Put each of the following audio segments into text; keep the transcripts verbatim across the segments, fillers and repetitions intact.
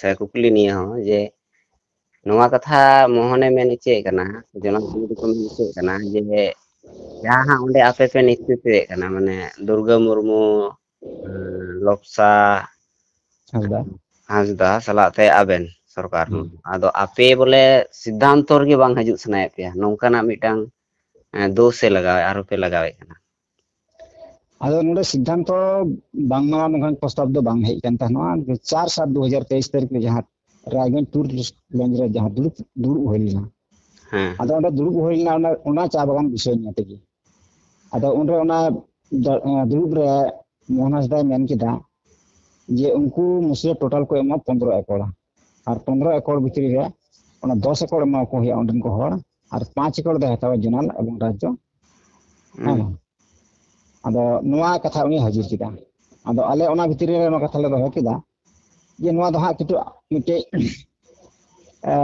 ᱥᱮ ᱠᱩᱠᱞᱤ ᱱᱤᱭᱟᱹ ᱦᱚᱸ ᱡᱮ, ᱱᱚᱣᱟ ᱠᱟᱛᱷᱟ ᱢᱳᱦᱚᱱᱮ ᱢᱮᱱ ᱦᱚᱪᱚᱭᱮᱫ ᱠᱟᱱᱟ, ᱡᱚᱱᱚᱜ ᱥᱚᱢᱤᱛᱤ ᱠᱚ ᱢᱮᱱ ᱦᱚᱪᱚᱭᱮᱫ ᱠᱟᱱᱟ ᱡᱮ, ᱡᱟᱦᱟᱸ ᱦᱟᱸᱜ ᱚᱸᱰᱮ ᱟᱯᱮ ᱯᱮ ᱱᱮᱛᱨᱤᱛᱵᱮᱫ ᱠᱟᱱᱟ, ᱢᱟᱱᱮ ᱫᱩᱨᱜᱟᱹ ᱢᱩᱨᱢᱩ, ᱞᱚᱠᱥᱟ ᱦᱟᱸᱥᱫᱟ᱾ ᱦᱟᱸᱥᱫᱟ ᱥᱟᱞᱟᱜ ᱛᱮ ᱟᱵᱮᱱ ᱥᱚᱨᱠᱟᱨ ᱦᱩᱸ᱾ ᱦᱚᱸ᱾ ᱟᱫᱚ ᱟᱯᱮ ᱵᱚᱞᱮ ᱥᱤᱫᱽᱫᱷᱟᱱᱛᱚ ᱨᱮᱜᱮ ᱵᱟᱝ ᱦᱤᱡᱩᱜ ᱥᱟᱱᱟᱭᱮᱫ ᱯᱮᱭᱟ, ᱱᱚᱝᱠᱟᱱᱟᱜ ᱢᱤᱫᱴᱟᱝ, ᱮᱸ, ᱫᱳᱥ ᱮ ᱞᱟᱜᱟᱣᱮᱫ, ᱟᱨᱚᱯᱮ ᱞᱟᱜᱟᱣᱮᱫ ᱠᱟᱱᱟ᱾ ᱟᱫᱚ ᱱᱚᱰᱮ ᱥᱤᱫᱽᱫᱷᱟᱱᱛᱚ ᱵᱟᱝᱢᱟ ᱱᱚᱝᱠᱟᱱ ᱯᱨᱚᱥᱛᱟᱵ ᱫᱚ ᱵᱟᱝ ᱦᱮᱡ ᱟᱠᱟᱱ ᱛᱟᱦᱮᱱᱟ᱾ ᱪᱟᱨ ᱥᱟᱛ ᱫᱩ ᱦᱟᱡᱟᱨ ᱛᱮᱭᱤᱥ ᱛᱟᱹᱨᱤᱠᱷ ᱨᱮ ᱡᱟᱦᱟᱸ ᱨᱟᱭᱜᱚᱸᱡᱽ ᱴᱩᱨ ᱞᱚᱡᱽ ᱨᱮ ᱡᱟᱦᱟᱸ ᱫᱩᱲᱩᱵ, ᱫᱩᱲᱩᱵ ᱦᱩᱭ ᱞᱮᱱᱟ, ᱦᱮᱸ᱾ ᱟᱫᱚ ᱚᱸᱰᱮ ᱫᱩᱲᱩᱵ ᱦᱩᱭ ᱞᱮᱱᱟ ᱚᱱᱟ, ᱚᱱᱟ ᱪᱟ ᱵᱟᱜᱟᱱ ᱵᱤᱥᱚᱭ ᱱᱤᱭᱮ ᱛᱮᱜᱮ᱾ ᱟᱫᱚ ᱩᱱᱨᱮ ᱚᱱᱟ ᱫᱟ-, ᱫᱩᱲᱩᱵ ᱨᱮ ᱢᱳᱦᱚᱱ ᱦᱟᱸᱥᱫᱟᱭ ᱢᱮᱱ ᱠᱮᱫᱟ ᱡᱮ ᱩᱱᱠᱩ ᱢᱩᱥᱞᱟᱹ ᱴᱳᱴᱟᱞ ᱠᱚ ᱮᱢᱟ ᱯᱚᱱᱫᱽᱨᱚ ᱮᱠᱚᱨ, ᱟᱨ ᱯᱚᱱᱫᱽᱨᱚ ᱮᱠᱚᱨ ᱵᱷᱤᱛᱨᱤ ᱨᱮ ᱚᱱᱟ ᱫᱚᱥ ᱮᱠᱚᱨ ᱮᱢᱟ ᱠᱚ ᱦᱩᱭᱩᱜᱼᱟ ᱚᱸᱰᱮᱱ ᱠᱚ ᱦᱚᱲ, ᱟᱨ ᱯᱟᱸᱪ ᱮᱠᱚᱨ ᱫᱚᱭ ᱦᱟᱛᱟᱣᱟ ᱡᱳᱱᱟᱞ ᱮᱵᱚᱝ ᱨᱟᱡᱽᱡᱚ᱾ ᱦᱮᱸ᱾ ᱦᱮᱸ᱾ ᱟᱫᱚ ᱱᱚᱣᱟ ᱠᱟᱛᱷᱟ ᱩᱱᱤ ᱦᱟᱹᱡᱤᱨ ᱠᱮᱫᱟ᱾ ᱟᱫᱚ ᱟᱞᱮ ᱚᱱᱟ ᱵᱷᱤᱛᱨᱤ ᱨᱮ ᱱᱚᱣᱟ ᱠᱟᱛᱷᱟ ᱞᱮ ᱫᱚᱦᱚ ᱠᱮᱫᱟ ᱡᱮ ᱱᱚᱣᱟ ᱫᱚ ᱦᱟᱸᱜ ᱠᱤᱪᱷᱩ ᱢᱤᱫᱴᱮᱡ, ᱮ,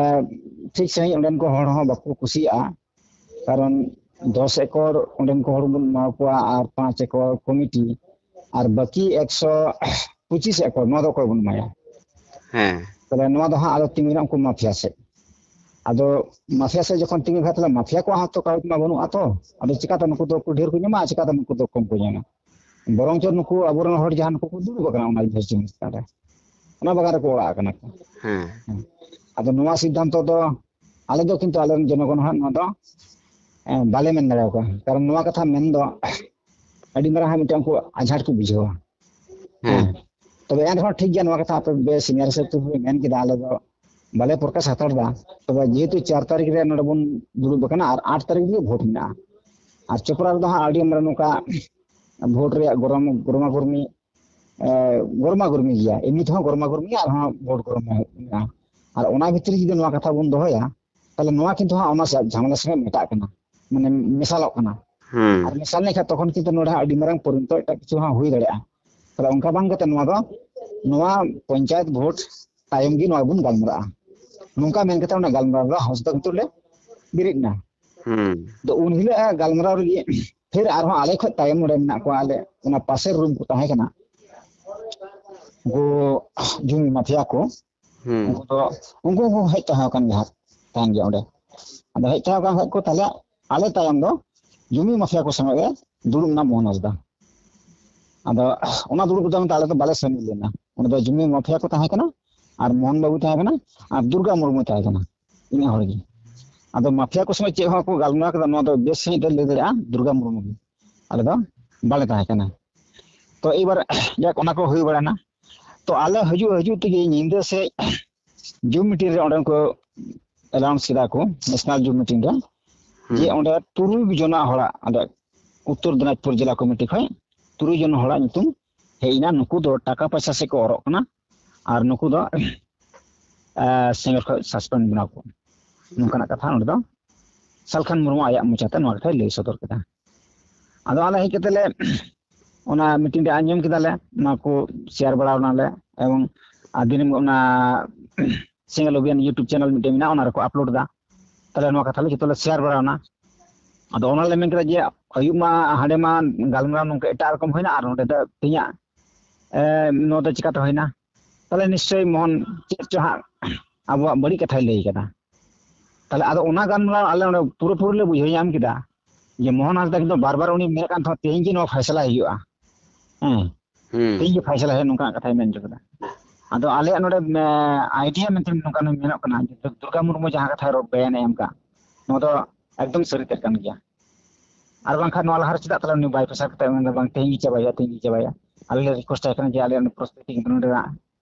ᱴᱷᱤᱠ ᱥᱟᱺᱦᱤᱡ ᱚᱸᱰᱮᱱ ᱠᱚ ᱦᱚᱲ ᱦᱚᱸ ᱵᱟᱠᱚ ᱠᱩᱥᱤᱭᱟᱜᱼᱟ, ᱠᱟᱨᱚᱱ ᱫᱚᱥ ᱮᱠᱚᱨ ᱚᱸᱰᱮᱱ ᱠᱚ ᱦᱚᱲ ᱵᱚᱱ ᱮᱢᱟ ᱠᱚᱣᱟ ᱟᱨ ᱯᱟᱸᱪ ᱮᱠᱚᱨ ᱠᱚᱢᱤᱴᱤ ᱟᱨ ᱵᱟᱹᱠᱤ ᱮᱠᱥᱚ ᱯᱚᱸᱪᱤᱥ ᱮᱠᱚᱨ, ᱱᱚᱣᱟ ᱫᱚ ᱚᱠᱚᱭ ᱵᱚᱱ ᱮᱢᱟᱭᱟ? ᱦᱮᱸ᱾ ᱛᱟᱦᱞᱮ ᱱᱚᱣᱟ ᱫᱚ ᱦᱟᱸᱜ ᱟᱫᱚ ᱛᱤᱸᱜᱩᱭᱮᱱᱟ ᱩᱱᱠᱩ ᱢᱟᱯᱷᱤᱭᱟ ᱥᱮᱫ᱾ ᱟᱫᱚ ᱢᱟᱯᱷᱤᱭᱟ ᱥᱮᱫ ᱡᱚᱠᱷᱚᱱ ᱛᱤᱸᱜᱩ ᱠᱷᱟᱡ, ᱛᱟᱦᱞᱮ ᱢᱟᱯᱷᱤᱭᱟ ᱠᱚᱣᱟᱜ ᱦᱚᱸ ᱛᱚ ᱠᱟᱹᱣᱰᱤ ᱢᱟ ᱵᱟᱹᱱᱩᱜᱼᱟ ᱛᱚ, ᱟᱫᱚ ᱪᱤᱠᱟᱛᱮ ᱱᱩᱠᱩ ᱫᱚ ᱰᱷᱮᱨ ᱠᱚ ᱧᱟᱢᱟ, ᱪᱤᱠᱟᱛᱮ ᱱᱩᱠᱩ ᱫᱚ ᱠᱚᱢ ᱠᱚ ᱧᱟᱢᱟ? ᱵᱚᱨᱚᱝ ᱪᱚ ᱱᱩᱠᱩ ᱟᱵᱚᱨᱮᱱ ᱦᱚᱲ ᱡᱟᱦᱟᱸ ᱱᱩᱠᱩ ᱠᱚ ᱫᱩᱲᱩᱵ ᱟᱠᱟᱱᱟ ᱚᱱᱟ ᱡᱤᱱᱤᱥ ᱪᱮᱛᱟᱱ ᱨᱮ, ᱚᱱᱟ ᱵᱟᱜᱟᱱ ᱨᱮᱠᱚ ᱚᱲᱟᱜ ᱟᱠᱟᱱᱟ ᱠᱚ᱾ ᱦᱮᱸ᱾ ᱦᱮᱸ᱾ ᱟᱫᱚ ᱱᱚᱣᱟ ᱥᱤᱫᱽᱫᱷᱟᱱᱛᱚ ᱫᱚ ᱟᱞᱮ ᱫᱚ ᱠᱤᱱᱛᱩ ᱟᱞᱮᱨᱮᱱ ᱡᱚᱱᱚᱜᱚᱱ ᱦᱟᱸᱜ ᱱᱚᱣᱟ ᱫᱚ, ᱮ, ᱵᱟᱞᱮ ᱢᱮᱱ ᱫᱟᱲᱮᱭᱟᱠᱚᱣᱟ, ᱠᱟᱨᱚᱱ ᱱᱚᱣᱟ ᱠᱟᱛᱷᱟ ᱢᱮᱱ ᱫᱚ ᱟᱹᱰᱤ ᱢᱟᱨᱟᱝ ᱦᱟᱸᱜ ᱢᱤᱫᱴᱮᱱ ᱩᱱᱠᱩ ᱟᱸᱡᱷᱟᱴ ᱠᱚ ᱵᱩᱡᱷᱟᱹᱣᱟ᱾ ᱦᱮᱸ᱾ ᱦᱮᱸ᱾ ᱛᱚᱵᱮ ᱮᱱᱨᱮᱦᱚᱸ ᱴᱷᱤᱠ ᱜᱮᱭᱟ, ᱱᱚᱣᱟ ᱠᱟᱛᱷᱟ ᱟᱯᱮ ᱵᱮ senior ᱦᱤᱥᱟᱹᱵ ᱛᱮᱯᱮ ᱢᱮᱱ ᱠᱮᱫᱟ, ᱟᱞᱮ ᱫᱚ ᱵᱟᱞᱮ ᱯᱨᱚᱠᱟᱥ ᱦᱟᱛᱟᱲ ᱮᱫᱟ᱾ ᱛᱚᱵᱮ ᱡᱮᱦᱮᱛᱩ ᱪᱟᱨ ᱛᱟᱹᱨᱤᱠᱷ ᱨᱮ ᱱᱚᱰᱮ ᱵᱚᱱ ᱫᱩᱲᱩᱵ ᱟᱠᱟᱱᱟ ᱟᱨ ᱟᱴ ᱛᱟᱹᱨᱤᱠᱷ ᱨᱮᱜᱮ ᱵᱷᱳᱴ ᱢᱮᱱᱟᱜᱼᱟ, ᱟᱨ ᱪᱚᱯᱨᱟ ᱨᱮᱫᱚ ᱦᱟᱸᱜ ᱟᱹᱰᱤ ᱢᱟᱨᱟᱝ ᱱᱚᱝᱠᱟ ᱵᱷᱳᱴ ᱨᱮᱭᱟᱜ ᱜᱚᱨᱚᱢ, ᱜᱚᱨᱢᱟ ᱜᱚᱨᱢᱤ, ᱮ, ᱜᱚᱨᱢᱟ ᱜᱚᱨᱢᱤ ᱜᱮᱭᱟ, ᱮᱢᱱᱤ ᱛᱮᱦᱚᱸ ᱜᱚᱨᱢᱟ ᱜᱚᱨᱢᱤ ᱜᱮᱭᱟ, ᱟᱨᱦᱚᱸ ᱵᱷᱳᱴ ᱜᱚᱨᱢᱟ ᱢᱮᱱᱟᱜᱼᱟ᱾ ᱟᱨ ᱚᱱᱟ ᱵᱷᱤᱛᱨᱤ ᱡᱩᱫᱤ ᱱᱚᱣᱟ ᱠᱟᱛᱷᱟ ᱵᱚᱱ ᱫᱚᱦᱚᱭᱟ, ᱛᱟᱦᱞᱮ ᱱᱚᱣᱟ ᱠᱤᱱᱛᱩ ᱦᱟᱸᱜ ᱚᱱᱟ ᱥᱟ-, ᱡᱷᱟᱢᱮᱞᱟ ᱥᱚᱸᱜᱮ ᱢᱮᱴᱟᱜ ᱠᱟᱱᱟ, ᱢᱟᱱᱮ ᱢᱮᱥᱟᱞᱚᱜ ᱠᱟᱱᱟ᱾ ᱦᱩᱸ᱾ ᱟᱨ ᱢᱮᱥᱟᱞ ᱞᱮᱱᱠᱷᱟᱱ ᱛᱚᱠᱷᱚᱱ ᱠᱤᱱᱛᱩ ᱱᱚᱰᱮ ᱦᱟᱸᱜ ᱟᱹᱰᱤ ᱢᱟᱨᱟᱝ ᱯᱚᱨᱤᱱᱚᱛᱚ ᱮᱴᱟᱜ ᱠᱤᱪᱷᱩ ᱦᱚᱸ ᱦᱩᱭ ᱫᱟᱲᱮᱭᱟᱜᱼᱟ᱾ ᱛᱟᱦᱞᱮ ᱚᱱᱠᱟ ᱵᱟᱝ ᱠᱟᱛᱮ ᱱᱚᱣᱟ ᱫᱚ, ᱱᱚᱣᱟ ᱯᱚᱧᱪᱟᱭᱮᱛ ᱵᱷᱳᱴ ᱛᱟᱭᱚᱢ ᱜᱮ ᱱᱚᱣᱟ ᱵᱚᱱ ᱜᱟᱞᱢᱟᱨᱟᱜᱼᱟ, ᱱᱚᱝᱠᱟ ᱢᱮᱱ ᱠᱟᱛᱮ ᱚᱱᱟ ᱜᱟᱞᱢᱟᱨᱟᱣ ᱨᱮ ᱦᱚᱸᱥ ᱫᱚ ᱠᱤᱱᱛᱩ ᱞᱮ ᱵᱮᱨᱮᱫ ᱮᱱᱟ᱾ ᱦᱩᱸ᱾ ᱟᱫᱚ ᱩᱱ ᱦᱤᱞᱳᱜ ᱜᱟᱞᱢᱟᱨᱟᱣ ᱨᱮᱜᱮ ᱯᱷᱤᱨ ᱟᱨᱦᱚᱸ ᱟᱞᱮ ᱠᱷᱚᱡ ᱛᱟᱭᱚᱢ ᱱᱚᱰᱮ ᱢᱮᱱᱟᱜ ᱠᱚᱣᱟ, ᱟᱞᱮ ᱚᱱᱟ ᱯᱟᱥᱮᱨ ᱨᱩᱢ ᱠᱚ ᱛᱟᱦᱮᱸ ᱠᱟᱱᱟ, ᱩᱱᱠᱩ ᱡᱩᱢᱤ ᱢᱟᱯᱷᱤᱭᱟ ᱠᱚ, ᱦᱩᱸ᱾ ᱩᱱᱠᱩ ᱫᱚ, ᱩᱱᱠᱩ ᱦᱚᱸᱠᱚ ᱦᱮᱡ ᱛᱟᱦᱮᱸ ᱠᱟᱱ ᱜᱮᱭᱟ, ᱛᱟᱦᱮᱱ ᱜᱮᱭᱟ ᱚᱸᱰᱮ᱾ ᱟᱫᱚ ᱦᱮᱡ ᱛᱟᱦᱮᱸ ᱠᱟᱱ ᱠᱷᱟᱡ ᱠᱚ, ᱛᱟᱦᱞᱮ ᱟᱞᱮ ᱛᱟᱭᱚᱢ ᱫᱚ ᱡᱩᱢᱤ ᱢᱟᱯᱷᱤᱭᱟ ᱠᱚ ᱥᱚᱸᱜᱮ ᱜᱮ ᱫᱩᱲᱩᱵ ᱮᱱᱟ ᱢᱳᱦᱚᱱ ᱦᱟᱸᱥᱫᱟ᱾ ᱟᱫᱚ ᱚᱱᱟ ᱫᱩᱲᱩᱵ ᱨᱮᱫᱚ ᱟᱞᱮ ᱫᱚ ᱵᱟᱞᱮ ᱥᱟᱹᱢᱤᱞ ᱞᱮᱱᱟ᱾ ᱚᱸᱰᱮ ᱫᱚ ᱡᱩᱢᱤ ᱢᱟᱯᱷᱤᱭᱟ ᱠᱚ ᱛᱟᱦᱮᱸ ᱠᱟᱱᱟ, ᱟᱨ ᱢᱳᱦᱚᱱ ᱵᱟᱹᱵᱩ ᱛᱟᱦᱮᱸ ᱠᱟᱱᱟ, ᱟᱨ ᱫᱩᱨᱜᱟ ᱢᱩᱨᱢᱩ ᱛᱟᱦᱮᱸ ᱠᱟᱱᱟ, ᱤᱱᱟᱹ ᱦᱚᱲ ᱜᱮ᱾ ᱟᱫᱚ ᱢᱟᱯᱷᱤᱭᱟ ᱠᱚ ᱥᱚᱸᱜᱮ ᱪᱮᱫ ᱦᱚᱸ ᱠᱚ ᱜᱟᱞᱢᱟᱨᱟᱣ ᱠᱮᱫᱟ, ᱱᱚᱣᱟ ᱫᱚ ᱵᱮᱥ ᱥᱟᱺᱦᱤᱡ ᱛᱮ ᱞᱟᱹᱭ ᱫᱟᱲᱮᱭᱟᱜᱼᱟ ᱫᱩᱨᱜᱟ ᱢᱩᱨᱢᱩ ᱜᱮ᱾ ᱟᱞᱮ ᱫᱚ ᱵᱟᱞᱮ ᱛᱟᱦᱮᱸ ᱠᱟᱱᱟ᱾ ᱛᱚ ᱮᱭᱵᱟᱨ ᱡᱟᱠ, ᱚᱱᱟ ᱠᱚ ᱦᱩᱭ ᱵᱟᱲᱟᱭᱱᱟ᱾ ᱛᱚ ᱟᱞᱮ ᱦᱤᱡᱩᱜ ᱦᱤᱡᱩᱜ ᱛᱮᱜᱮ ᱧᱤᱫᱟᱹ ᱥᱮᱫ ᱡᱩᱢ ᱢᱤᱴᱤᱝ ᱨᱮ ᱚᱸᱰᱮᱱ ᱠᱚ ᱮᱞᱟᱣᱩᱱᱥ ᱠᱮᱫᱟ ᱠᱚ, ᱱᱮᱥᱱᱟᱞ ᱡᱩᱢ ᱢᱤᱴᱤᱝ ᱨᱮ, ᱡᱮ ᱦᱩᱸ᱾ ᱚᱸᱰᱮ ᱛᱩᱨᱩᱭ ᱡᱚᱱᱟ ᱦᱚᱲᱟᱜ, ᱚᱸᱰᱮ ᱩᱛᱛᱚᱨ ᱫᱤᱱᱟᱡᱽᱯᱩᱨ ᱡᱮᱞᱟ ᱠᱚᱢᱤᱴᱤ ᱠᱷᱚᱱ ᱛᱩᱨᱩᱭ ᱡᱚᱱ ᱦᱚᱲᱟᱜ ᱧᱩᱛᱩᱢ ᱦᱮᱡ ᱮᱱᱟ, ᱱᱩᱠᱩ ᱫᱚ ᱴᱟᱠᱟ ᱯᱚᱭᱥᱟ ᱥᱮᱫ ᱠᱚ ᱚᱨᱚᱜ ᱠᱟᱱᱟ, ᱟᱨ ᱱᱩᱠᱩ ᱫᱚ ᱟᱸ, ᱥᱮᱸᱜᱮᱞ ᱠᱷᱚᱱ ᱥᱟᱥᱯᱮᱱᱰ ᱵᱮᱱᱟᱣ ᱠᱚ, ᱱᱚᱝᱠᱟᱱᱟᱜ ᱠᱟᱛᱷᱟ ᱱᱚᱰᱮ ᱫᱚ ᱥᱟᱞᱠᱷᱟᱱ ᱢᱩᱨᱢᱩ ᱟᱭᱟᱜ ᱢᱚᱪᱟᱛᱮ ᱱᱚᱣᱟ ᱠᱟᱛᱷᱟᱭ ᱞᱟᱹᱭ ᱥᱚᱫᱚᱨ ᱠᱮᱫᱟ᱾ ᱟᱫᱚ ᱟᱞᱮ ᱦᱮᱡ ᱠᱟᱛᱮ ᱞᱮ ᱚᱱᱟ ᱢᱤᱴᱤᱝ ᱨᱮ ᱟᱸᱡᱚᱢ ᱠᱮᱫᱟᱞᱮ, ᱱᱚᱣᱟ ᱠᱚ ᱥᱮᱭᱟᱨ ᱵᱟᱲᱟ ᱱᱟᱞᱮ, ᱮᱵᱚᱝ ᱟᱨ ᱫᱤᱱ ᱚᱱᱟ ᱥᱮᱸᱜᱮᱞ ᱚᱵᱷᱤᱭᱟᱱ YouTube ᱪᱮᱱᱮᱞ ᱢᱤᱫᱴᱮᱱ ᱢᱮᱱᱟᱜᱼᱟ, ᱚᱱᱟ ᱨᱮᱠᱚ ᱟᱯᱞᱳᱰ ᱮᱫᱟ᱾ ᱛᱟᱦᱞᱮ ᱱᱚᱣᱟ ᱠᱟᱛᱷᱟ ᱞᱮ ᱡᱚᱛᱚ ᱞᱮ ᱥᱮᱭᱟᱨ ᱵᱟᱲᱟᱣᱱᱟ᱾ ᱟᱫᱚ ᱚᱱᱟ ᱞᱮ ᱢᱮᱱ ᱠᱮᱫᱟ ᱡᱮ ᱟᱹᱭᱩᱵ ᱢᱟ ᱦᱟᱸᱰᱮ ᱢᱟ ᱜᱟᱞᱢᱟᱨᱟᱣ ᱱᱚᱝᱠᱟ ᱮᱴᱟᱜ ᱨᱚᱠᱚᱢ ᱦᱩᱭᱱᱟ, ᱟᱨ ᱱᱚᱰᱮ ᱫᱚ ᱛᱮᱦᱮᱧᱟᱜ, ᱮ, ᱱᱚᱣᱟ ᱫᱚ ᱪᱤᱠᱟᱹᱛᱮ ᱦᱩᱭᱱᱟ? ᱛᱟᱦᱞᱮ ᱱᱤᱥᱪᱚᱭ ᱢᱳᱦᱚᱱ ᱪᱮᱫ ᱪᱚ ᱦᱟᱸᱜ ᱟᱵᱚᱣᱟᱜ ᱵᱟᱹᱲᱤᱡ ᱠᱟᱛᱷᱟᱭ ᱞᱟᱹᱭ ᱠᱟᱫᱟ᱾ ᱛᱟᱦᱞᱮ ᱟᱫᱚ ᱚᱱᱟ ᱜᱟᱞᱢᱟᱨᱟᱣ ᱟᱞᱮ ᱚᱸᱰᱮ ᱯᱩᱨᱟᱹᱯᱩᱨᱤ ᱞᱮ ᱵᱩᱡᱷᱟᱹᱣ ᱧᱟᱢ ᱠᱮᱫᱟ ᱡᱮ ᱢᱳᱦᱚᱱ ᱦᱟᱸᱥᱫᱟ ᱠᱤᱱᱛᱩ ᱵᱟᱨ ᱵᱟᱨ ᱩᱱᱤ ᱢᱮᱱᱮᱫ ᱠᱟᱱ ᱛᱟᱦᱮᱸᱫ, "ᱛᱮᱦᱮᱧ ᱜᱮ ᱱᱚᱣᱟ ᱯᱷᱟᱭᱥᱟᱞᱟ ᱦᱩᱭᱩᱜᱼᱟ, ᱦᱮᱸ, ᱦᱩᱸ᱾ ᱛᱮᱦᱮᱧ ᱜᱮ ᱯᱷᱟᱭᱥᱟᱞᱟ ᱦᱩᱭᱩᱜᱼᱟ", ᱱᱚᱝᱠᱟᱱᱟᱜ ᱠᱟᱛᱷᱟᱭ ᱢᱮᱱ ᱦᱚᱪᱚ ᱠᱮᱫᱟ᱾ ᱟᱫᱚ ᱟᱞᱮᱭᱟᱜ ᱱᱚᱰᱮ, ᱮ, ᱟᱭᱰᱤᱭᱟ ᱢᱮᱱᱛᱮ ᱱᱚᱝᱠᱟᱱ ᱢᱮᱱᱚᱜ ᱠᱟᱱᱟ ᱡᱮ ᱫᱩᱨᱜᱟ ᱢᱩᱨᱢᱩ ᱡᱟᱦᱟᱸ ᱠᱟᱛᱷᱟᱭ ᱨᱚᱲ ᱵᱚᱭᱟᱱᱮ ᱮᱢ ᱠᱟᱜ, ᱱᱚᱣᱟ ᱫᱚ ᱮᱠᱫᱚᱢ ᱥᱟᱹᱨᱤ ᱩᱛᱟᱹᱨ ᱠᱟᱱ ᱜᱮᱭᱟ᱾ ᱟᱨ ᱵᱟᱝᱠᱷᱟᱱ ᱱᱚᱣᱟ ᱞᱟᱦᱟ ᱨᱮ ᱪᱮᱫᱟᱜ ᱛᱟᱦᱞᱮ ᱩᱱᱤ ᱵᱟᱭ ᱯᱨᱮᱥᱟᱨ ᱠᱟᱛᱮ ᱢᱮᱱᱫᱟ, "ᱵᱟᱝ, ᱛᱮᱦᱮᱧ ᱜᱮ ᱪᱟᱵᱟᱭᱟ, ᱛᱮᱦᱮᱧ ᱜᱮ ᱪᱟᱵᱟᱭᱟ"? ᱟᱞᱮ ᱞᱮ ᱨᱤᱠᱩᱭᱮᱥᱴ ᱟᱭ ᱠᱟᱱᱟ ᱡᱮ ᱟᱞᱮᱭᱟᱜ ᱱᱚᱣᱟ ᱯᱚᱨᱤᱥᱛᱷᱤᱛᱤ ᱠᱤᱱᱛᱩ ᱱᱚᱰᱮᱱᱟᱜ,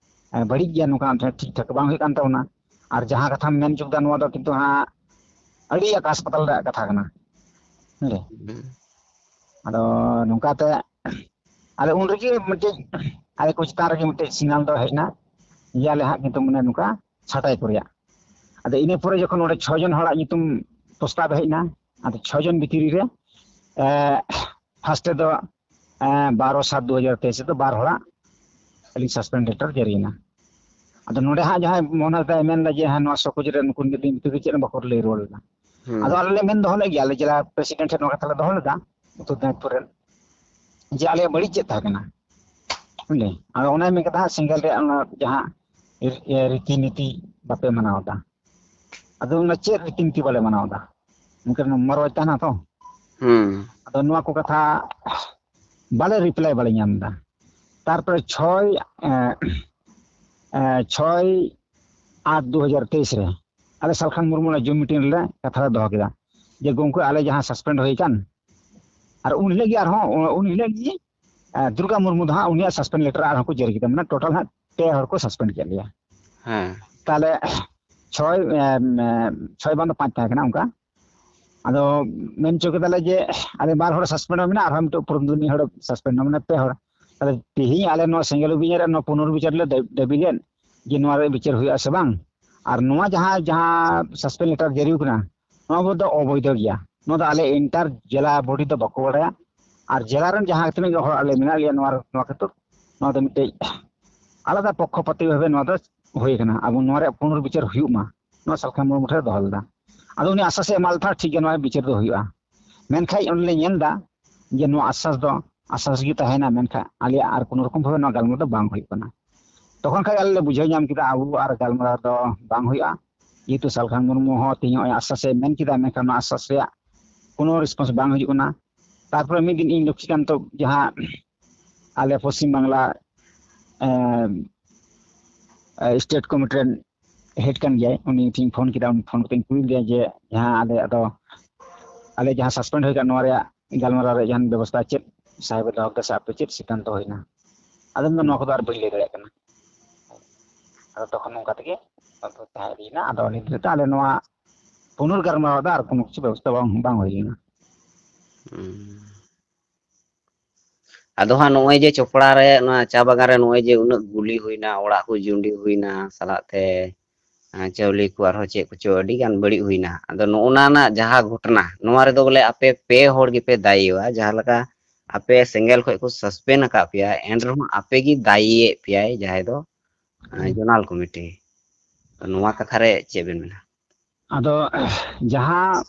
ᱮ, ᱵᱟᱹᱲᱤᱡ ᱜᱮᱭᱟ, ᱱᱚᱝᱠᱟ ᱴᱷᱤᱠ ᱴᱷᱟᱠ ᱵᱟᱝ ᱦᱩᱭᱩᱜ ᱠᱟᱱ ᱛᱟᱵᱚᱱᱟ᱾ ᱟᱨ ᱡᱟᱦᱟᱸ ᱠᱟᱛᱷᱟᱢ ᱢᱮᱱ ᱦᱚᱪᱚ ᱠᱮᱫᱟ, ᱱᱚᱣᱟ ᱫᱚ ᱠᱤᱱᱛᱩ ᱦᱟᱸᱜ ᱟᱹᱰᱤ ᱟᱠᱟᱥ ᱯᱟᱛᱟᱞ ᱨᱮᱭᱟᱜ ᱠᱟᱛᱷᱟ ᱠᱟᱱᱟ᱾ ᱦᱮᱸ᱾ ᱦᱩᱸ᱾ ᱟᱫᱚ ᱱᱚᱝᱠᱟᱛᱮ ᱟᱞᱮ ᱩᱱ ᱨᱮᱜᱮ ᱢᱤᱫᱴᱮᱡ ᱟᱞᱮ ᱠᱚ ᱪᱮᱛᱟᱱ ᱨᱮᱜᱮ ᱢᱤᱫᱴᱮᱡ ᱥᱤᱜᱱᱟᱞ ᱫᱚ ᱦᱮᱡ ᱮᱱᱟ, ᱡᱮ ᱟᱞᱮ ᱦᱟᱸᱜ ᱠᱤᱱᱛᱩ ᱢᱟᱱᱮ ᱱᱚᱝᱠᱟ ᱪᱷᱟᱸᱴᱟᱭ ᱠᱚ ᱨᱮᱭᱟᱜ᱾ ᱟᱫᱚ ᱤᱱᱟᱹ ᱯᱚᱨᱮ ᱡᱚᱠᱷᱚᱱ ᱚᱸᱰᱮ ᱪᱷᱚ ᱡᱚᱱ ᱦᱚᱲᱟᱜ ᱧᱩᱛᱩᱢ ᱯᱨᱚᱥᱛᱟᱵ ᱦᱮᱡ ᱮᱱᱟ, ᱟᱫᱚ ᱪᱷᱚ ᱡᱚᱱ ᱵᱷᱤᱛᱨᱤ ᱨᱮ, ᱮ, ᱯᱷᱟᱥᱴ ᱨᱮᱫᱚ, ᱮ, ᱵᱟᱨᱚ ᱥᱟᱛ ᱫᱩ ᱦᱟᱡᱟᱨ ᱛᱮᱭᱤᱥ ᱨᱮᱫᱚ ᱵᱟᱨ ᱦᱚᱲᱟᱜ ᱟᱹᱞᱤᱧ ᱥᱟᱥᱯᱮᱱᱰ ᱞᱮᱴᱟᱨ ᱡᱟᱹᱨᱤᱭᱮᱱᱟ᱾ ᱟᱫᱚ ᱱᱚᱰᱮ ᱦᱟᱸᱜ ᱡᱟᱦᱟᱸᱭ ᱢᱳᱦᱚᱱ ᱦᱟᱸᱥᱫᱟᱭ ᱢᱮᱱ ᱮᱫᱟ ᱡᱮ ᱦᱮᱸ, ᱱᱚᱣᱟ ᱥᱚᱠᱩᱡ ᱨᱮ ᱱᱩᱠᱩ ᱱᱤᱛ ᱫᱷᱟᱹᱵᱤᱡ ᱪᱮᱫ ᱦᱚᱸ ᱵᱟᱠᱚ ᱞᱟᱹᱭ ᱨᱩᱣᱟᱹᱲ ᱞᱮᱱᱟ᱾ ᱦᱩᱸ᱾ ᱟᱫᱚ ᱟᱞᱮ ᱞᱮ ᱢᱮᱱ ᱫᱚᱦᱚ ᱞᱮᱫ ᱜᱮᱭᱟ, ᱟᱞᱮ ᱡᱮᱞᱟ ᱯᱨᱮᱥᱤᱰᱮᱱᱴ ᱴᱷᱮᱱ ᱱᱚᱣᱟ ᱠᱟᱛᱷᱟ ᱞᱮ ᱫᱚᱦᱚ ᱞᱮᱫᱟ ᱩᱛᱛᱚᱨ ᱫᱤᱱᱟᱡᱽᱯᱩᱨ ᱨᱮᱱ, ᱡᱮ ᱟᱞᱮᱭᱟᱜ ᱵᱟᱹᱲᱤᱡ ᱪᱮᱫ ᱛᱟᱦᱮᱸ ᱠᱟᱱᱟ᱾ ᱵᱩᱡᱷᱟᱹᱣ? ᱟᱫᱚ ᱚᱱᱟᱭ ᱢᱮᱱ ᱠᱮᱫᱟ ᱦᱟᱸᱜ, ᱥᱮᱸᱜᱮᱞ ᱨᱮᱭᱟᱜ ᱚᱱᱟ ᱡᱟᱦᱟᱸ ᱨᱤ- ᱮ, ᱨᱤᱛᱤ ᱱᱤᱛᱤ ᱵᱟᱯᱮ ᱢᱟᱱᱟᱣ ᱮᱫᱟ᱾ ᱟᱫᱚ ᱚᱱᱟ ᱪᱮᱫ ᱨᱤᱛᱤ ᱱᱤᱛᱤ ᱵᱟᱞᱮ ᱢᱟᱱᱟᱣ ᱮᱫᱟ? ᱢᱮᱱᱠᱷᱟᱱ ᱢᱚᱨᱚᱡ ᱛᱟᱦᱮᱱᱟ ᱛᱚ᱾ ᱦᱩᱸ᱾ ᱟᱫᱚ ᱱᱚᱣᱟ ᱠᱚ ᱠᱟᱛᱷᱟ ᱵᱟᱞᱮ ᱨᱤᱯᱞᱟᱭ ᱵᱟᱞᱮ ᱧᱟᱢ ᱮᱫᱟ᱾ ᱛᱟᱨᱯᱚᱨᱮ ᱪᱷᱚᱭ ᱮ, ᱮ, ᱪᱷᱚᱭ ᱟᱴ ᱫᱩ ᱦᱟᱡᱟᱨ ᱛᱮᱭᱤᱥ ᱨᱮ ᱟᱞᱮ ᱥᱟᱞᱠᱷᱟᱱ ᱢᱩᱨᱢᱩ ᱞᱮ ᱡᱩᱢ ᱢᱤᱴᱤᱝ ᱨᱮᱞᱮ ᱠᱟᱛᱷᱟ ᱞᱮ ᱫᱚᱦᱚ ᱠᱮᱫᱟ ᱡᱮ, ᱜᱚᱢᱠᱮ, ᱟᱞᱮ ᱡᱟᱦᱟᱸ ᱥᱟᱥᱯᱮᱱᱰ ᱦᱩᱭ ᱟᱠᱟᱱ, ᱟᱨ ᱩᱱ ᱦᱤᱞᱳᱜ ᱜᱮ ᱟᱨᱦᱚᱸ ᱩᱱ ᱦᱤᱞᱳᱜ ᱜᱮ ᱮ, ᱫᱩᱨᱜᱟ ᱢᱩᱨᱢᱩ ᱫᱚ ᱦᱟᱸᱜ ᱩᱱᱤᱭᱟᱜ ᱥᱟᱥᱯᱮᱱᱰ ᱞᱮᱴᱟᱨ ᱟᱨᱦᱚᱸ ᱠᱚ ᱡᱟᱹᱨᱤ ᱠᱮᱫᱟ, ᱢᱟᱱᱮ ᱴᱳᱴᱟᱞ ᱦᱟᱸᱜ ᱯᱮ ᱦᱚᱲ ᱠᱚ ᱥᱟᱥᱯᱮᱱᱰ ᱠᱮᱫ ᱞᱮᱭᱟ᱾ ᱦᱮᱸ᱾ ᱛᱟᱦᱞᱮ ᱪᱷᱚᱭ ᱮ, ᱮ, ᱪᱷᱚᱭ ᱵᱟᱝ ᱫᱚ ᱯᱟᱸᱪ ᱛᱟᱦᱮᱸ ᱠᱟᱱᱟ ᱚᱱᱠᱟ᱾ ᱟᱫᱚ ᱢᱮᱱ ᱦᱚᱪᱚ ᱠᱮᱫᱟᱞᱮ ᱡᱮ ᱟᱞᱮ ᱵᱟᱨ ᱦᱚᱲ ᱥᱟᱥᱯᱮᱱᱰ ᱢᱮᱱᱟᱜᱼᱟ, ᱟᱨᱦᱚᱸ ᱢᱤᱫᱴᱮᱡ ᱩᱯᱨᱩᱢ ᱢᱤᱫ ᱦᱚᱲ ᱥᱟᱥᱯᱮᱱᱰ, ᱢᱟᱱᱮ ᱯᱮ ᱦᱚᱲ᱾ ᱛᱟᱦᱞᱮ ᱛᱮᱦᱮᱧ ᱟᱞᱮ ᱱᱚᱣᱟ ᱥᱮᱸᱜᱮᱞ ᱚᱵᱷᱤᱡᱟᱱ ᱨᱮ ᱱᱚᱣᱟ ᱯᱩᱱᱚᱨᱵᱤᱪᱟᱨ ᱞᱮ ᱫᱟᱹᱵᱤ ᱞᱮᱫ ᱡᱮ ᱱᱚᱣᱟ ᱨᱮ ᱵᱤᱪᱟᱹᱨ ᱦᱩᱭᱩᱜᱼᱟ ᱥᱮ ᱵᱟᱝ, ᱟᱨ ᱱᱚᱣᱟ ᱡᱟᱦᱟᱸ ᱡᱟᱦᱟᱸ ᱥᱟᱥᱯᱮᱱᱰ ᱞᱮᱴᱟᱨ ᱡᱟᱹᱨᱤ ᱠᱟᱱᱟ, ᱱᱚᱣᱟ ᱫᱚ ᱚᱵᱳᱭᱫᱷᱚ ᱜᱮᱭᱟ᱾ ᱱᱚᱣᱟ ᱫᱚ ᱟᱞᱮ ᱤᱱᱴᱟᱨ ᱡᱮᱞᱟ ᱵᱚᱰᱤ ᱫᱚ ᱵᱟᱠᱚ ᱵᱟᱲᱟᱭᱟ, ᱟᱨ ᱡᱮᱞᱟ ᱨᱮᱱ ᱡᱟᱦᱟᱸ ᱛᱤᱱᱟᱹᱜ ᱜᱮ ᱦᱚᱲ ᱟᱞᱮ ᱢᱮᱱᱟᱜ ᱞᱮᱭᱟ ᱱᱚᱣᱟ ᱱᱚᱣᱟ ᱠᱷᱟᱹᱛᱤᱨ ᱱᱚᱣᱟ ᱫᱚ ᱢᱤᱫᱴᱮᱡ ᱟᱞᱟᱫᱟ ᱯᱚᱠᱠᱷᱚᱯᱟᱛᱤ ᱵᱷᱟᱵᱮ ᱱᱚᱣᱟ ᱫᱚ ᱦᱩᱭ ᱠᱟᱱᱟ, ᱟᱵᱚ ᱱᱚᱣᱟ ᱨᱮᱭᱟᱜ ᱯᱩᱱᱚᱨᱵᱤᱪᱟᱹᱨ ᱦᱩᱭᱩᱜ ᱢᱟ, ᱱᱚᱣᱟ ᱥᱟᱞᱠᱷᱟᱱ ᱢᱩᱨᱢᱩ ᱴᱷᱮᱱ ᱫᱚᱦᱚ ᱞᱮᱫᱟ᱾ ᱟᱫᱚ ᱩᱱᱤ ᱟᱥᱟᱥᱮ ᱮᱢᱟᱫ ᱞᱮ ᱛᱟᱦᱮᱸᱫ, ᱴᱷᱤᱠ ᱜᱮᱭᱟ, ᱱᱚᱣᱟ ᱵᱤᱪᱟᱹᱨ ᱫᱚ ᱦᱩᱭᱩᱜᱼᱟ᱾ ᱢᱮᱱᱠᱷᱟᱱ ᱚᱸᱰᱮ ᱞᱮ ᱧᱮᱞ ᱮᱫᱟ ᱡᱮ ᱱᱚᱣᱟ ᱟᱥᱟᱥ ᱫᱚ ᱟᱥᱟᱥ ᱜᱮ ᱛᱟᱦᱮᱱᱟ, ᱢᱮᱱᱠᱷᱟᱱ ᱟᱞᱮᱭᱟᱜ ᱟᱨ ᱠᱳᱱᱳ ᱨᱚᱠᱚᱢ ᱵᱷᱟᱵᱮ ᱱᱚᱣᱟ ᱜᱟᱞᱢᱟᱨᱟᱣ ᱫᱚ ᱵᱟᱝ ᱦᱩᱭᱩᱜ ᱠᱟᱱᱟ᱾ ᱛᱚᱠᱷᱚᱱ ᱠᱷᱟᱡ ᱟᱞᱮ ᱞᱮ ᱵᱩᱡᱷᱟᱹᱣ ᱧᱟᱢ ᱠᱮᱫᱟ ᱟᱵᱚ ᱟᱨ ᱜᱟᱞᱢᱟᱨᱟᱣ ᱫᱚ ᱵᱟᱝ ᱦᱩᱭᱩᱜᱼᱟ, ᱡᱮᱦᱮᱛᱩ ᱥᱟᱞᱠᱷᱟᱱ ᱢᱩᱨᱢᱩ ᱦᱚᱸ ᱛᱮᱦᱮᱧ ᱱᱚᱜᱼᱚᱭ ᱟᱥᱟᱥᱮ ᱢᱮᱱ ᱠᱮᱫᱟ, ᱢᱮᱱᱠᱷᱟᱱ ᱚᱱᱟ ᱟᱥᱟᱥ ᱨᱮᱭᱟᱜ ᱠᱳᱱᱳ ᱨᱮᱥᱯᱚᱱᱥ ᱵᱟᱝ ᱦᱤᱡᱩᱜ ᱠᱟᱱᱟ᱾ ᱛᱟᱨᱯᱚᱨᱮ ᱢᱤᱫ ᱫᱤᱱ ᱤᱧ ᱞᱚᱠᱠᱷᱤᱠᱟᱱᱛᱚ ᱡᱟᱦᱟᱸ ᱟᱞᱮ ᱯᱚᱥᱪᱤᱢ ᱵᱟᱝᱞᱟ ᱥᱴᱮᱴ ᱠᱚᱢᱤᱴᱤ ᱨᱮᱱ ᱦᱮᱰ ᱠᱟᱱ ᱜᱮᱭᱟᱭ, ᱩᱱᱤ ᱴᱷᱮᱱ ᱯᱷᱳᱱ ᱠᱮᱫᱟ᱾ ᱩᱱᱤ ᱯᱷᱳᱱ ᱠᱟᱛᱮᱧ ᱠᱩᱞᱤ ᱞᱮᱫᱮᱭᱟ ᱡᱮ ᱡᱟᱦᱟᱸ ᱟᱞᱮ ᱟᱫᱚ ᱟᱞᱮ ᱡᱟᱦᱟᱸ ᱥᱟᱥᱯᱮᱱᱰ ᱦᱩᱭ ᱟᱠᱟᱱ ᱱᱚᱣᱟ ᱨᱮᱭᱟᱜ ᱜᱟᱞᱢᱟᱨᱟᱣ ᱨᱮᱭᱟᱜ ᱡᱟᱦᱟᱱ ᱵᱮᱵᱚᱥᱛᱷᱟ ᱪᱮᱫ ᱥᱟᱦᱮᱵᱮ ᱫᱚᱦᱚ ᱠᱮᱫᱟ ᱥᱮ ᱟᱯᱮ ᱪᱮᱫ ᱥᱤᱫᱽᱫᱷᱟᱱᱛᱚ ᱦᱩᱭᱱᱟ? ᱟᱫᱚ ᱢᱮᱱᱫᱟ, ᱱᱚᱣᱟ ᱠᱚᱫᱚ ᱟᱨ ᱵᱟᱹᱧ ᱞᱟᱹᱭ ᱫᱟᱲᱮᱭᱟᱜ ᱠᱟᱱᱟ᱾ ᱟᱫᱚ ᱛᱚᱠᱷᱚᱱ ᱱᱚᱝᱠᱟ ᱛᱮᱜᱮ ᱟᱫᱚ ᱛᱟᱦᱮᱸ ᱤᱫᱤᱭᱮᱱᱟ᱾ ᱟᱫᱚ ᱱᱤᱛ ᱫᱷᱟᱹᱵᱤᱡ ᱛᱮ ᱟᱞᱮ ᱱᱚᱣᱟ ᱯᱩᱱᱩᱨ ᱜᱟᱞᱢᱟᱨᱟᱣ ᱫᱚ ᱟᱨ ᱠᱳᱱᱳ ᱠᱤᱪᱷᱩ ᱵᱮᱵᱚᱥᱛᱷᱟ ᱵᱟᱝ ᱵᱟᱝ ᱦᱩᱭ ᱞᱮᱱᱟ᱾ ᱦᱩᱸ᱾ ᱟᱫᱚ ᱦᱟᱸᱜ ᱱᱚᱜᱼᱚᱭ ᱡᱮ ᱪᱚᱯᱲᱟ ᱨᱮ ᱱᱚᱣᱟ ᱪᱟ ᱵᱟᱜᱟᱱ ᱨᱮ ᱱᱚᱜᱼᱚᱭ ᱡᱮ ᱩᱱᱟᱹᱜ ᱜᱩᱞᱤ ᱦᱩᱭᱱᱟ, ᱚᱲᱟᱜ ᱠᱚ ᱡᱩᱸᱰᱤ ᱦᱩᱭᱱᱟ, ᱥᱟᱞᱟᱜ ᱛᱮ ᱟᱨ ᱪᱟᱣᱞᱮ ᱠᱚ ᱟᱨᱦᱚᱸ ᱪᱮᱫ ᱠᱚᱪᱚ ᱟᱹᱰᱤ ᱜᱟᱱ ᱵᱟᱹᱲᱤᱡ ᱦᱩᱭᱱᱟ᱾ ᱟᱫᱚ ᱱᱚᱜᱼᱚ ᱱᱟ ᱨᱮᱱᱟᱜ ᱡᱟᱦᱟᱸ ᱜᱷᱚᱴᱚᱱᱟ, ᱱᱚᱣᱟ ᱨᱮᱫᱚ ᱵᱚᱞᱮ ᱟᱯᱮ ᱯᱮ ᱦᱚᱲ ᱜᱮᱯᱮ ᱫᱟᱭᱤᱭᱚᱜᱼᱟ, ᱡᱟᱦᱟᱸ ᱞᱮᱠᱟ ᱟᱯᱮ ᱥᱮᱸᱜᱮᱞ ᱠᱷᱚᱱ ᱠᱚ ᱥᱟᱥᱯᱮᱱ ᱟᱠᱟᱫ ᱯᱮᱭᱟ, ᱮᱱ ᱨᱮᱦᱚᱸ ᱟᱯᱮ ᱜᱮ ᱫᱟᱭᱤᱭᱮᱫ ᱯᱮᱭᱟᱭ ᱡᱟᱦᱟᱸᱭ ᱫᱚ ᱡᱚᱱᱟᱞ ᱠᱚᱢᱤᱴᱤ᱾ ᱛᱚ ᱱᱚᱣᱟ ᱠᱟᱛᱷᱟ ᱨᱮ ᱪᱮᱫ ᱵᱮᱱ ᱢᱮᱱᱟ? ᱟᱫᱚ ᱡᱟᱦᱟᱸ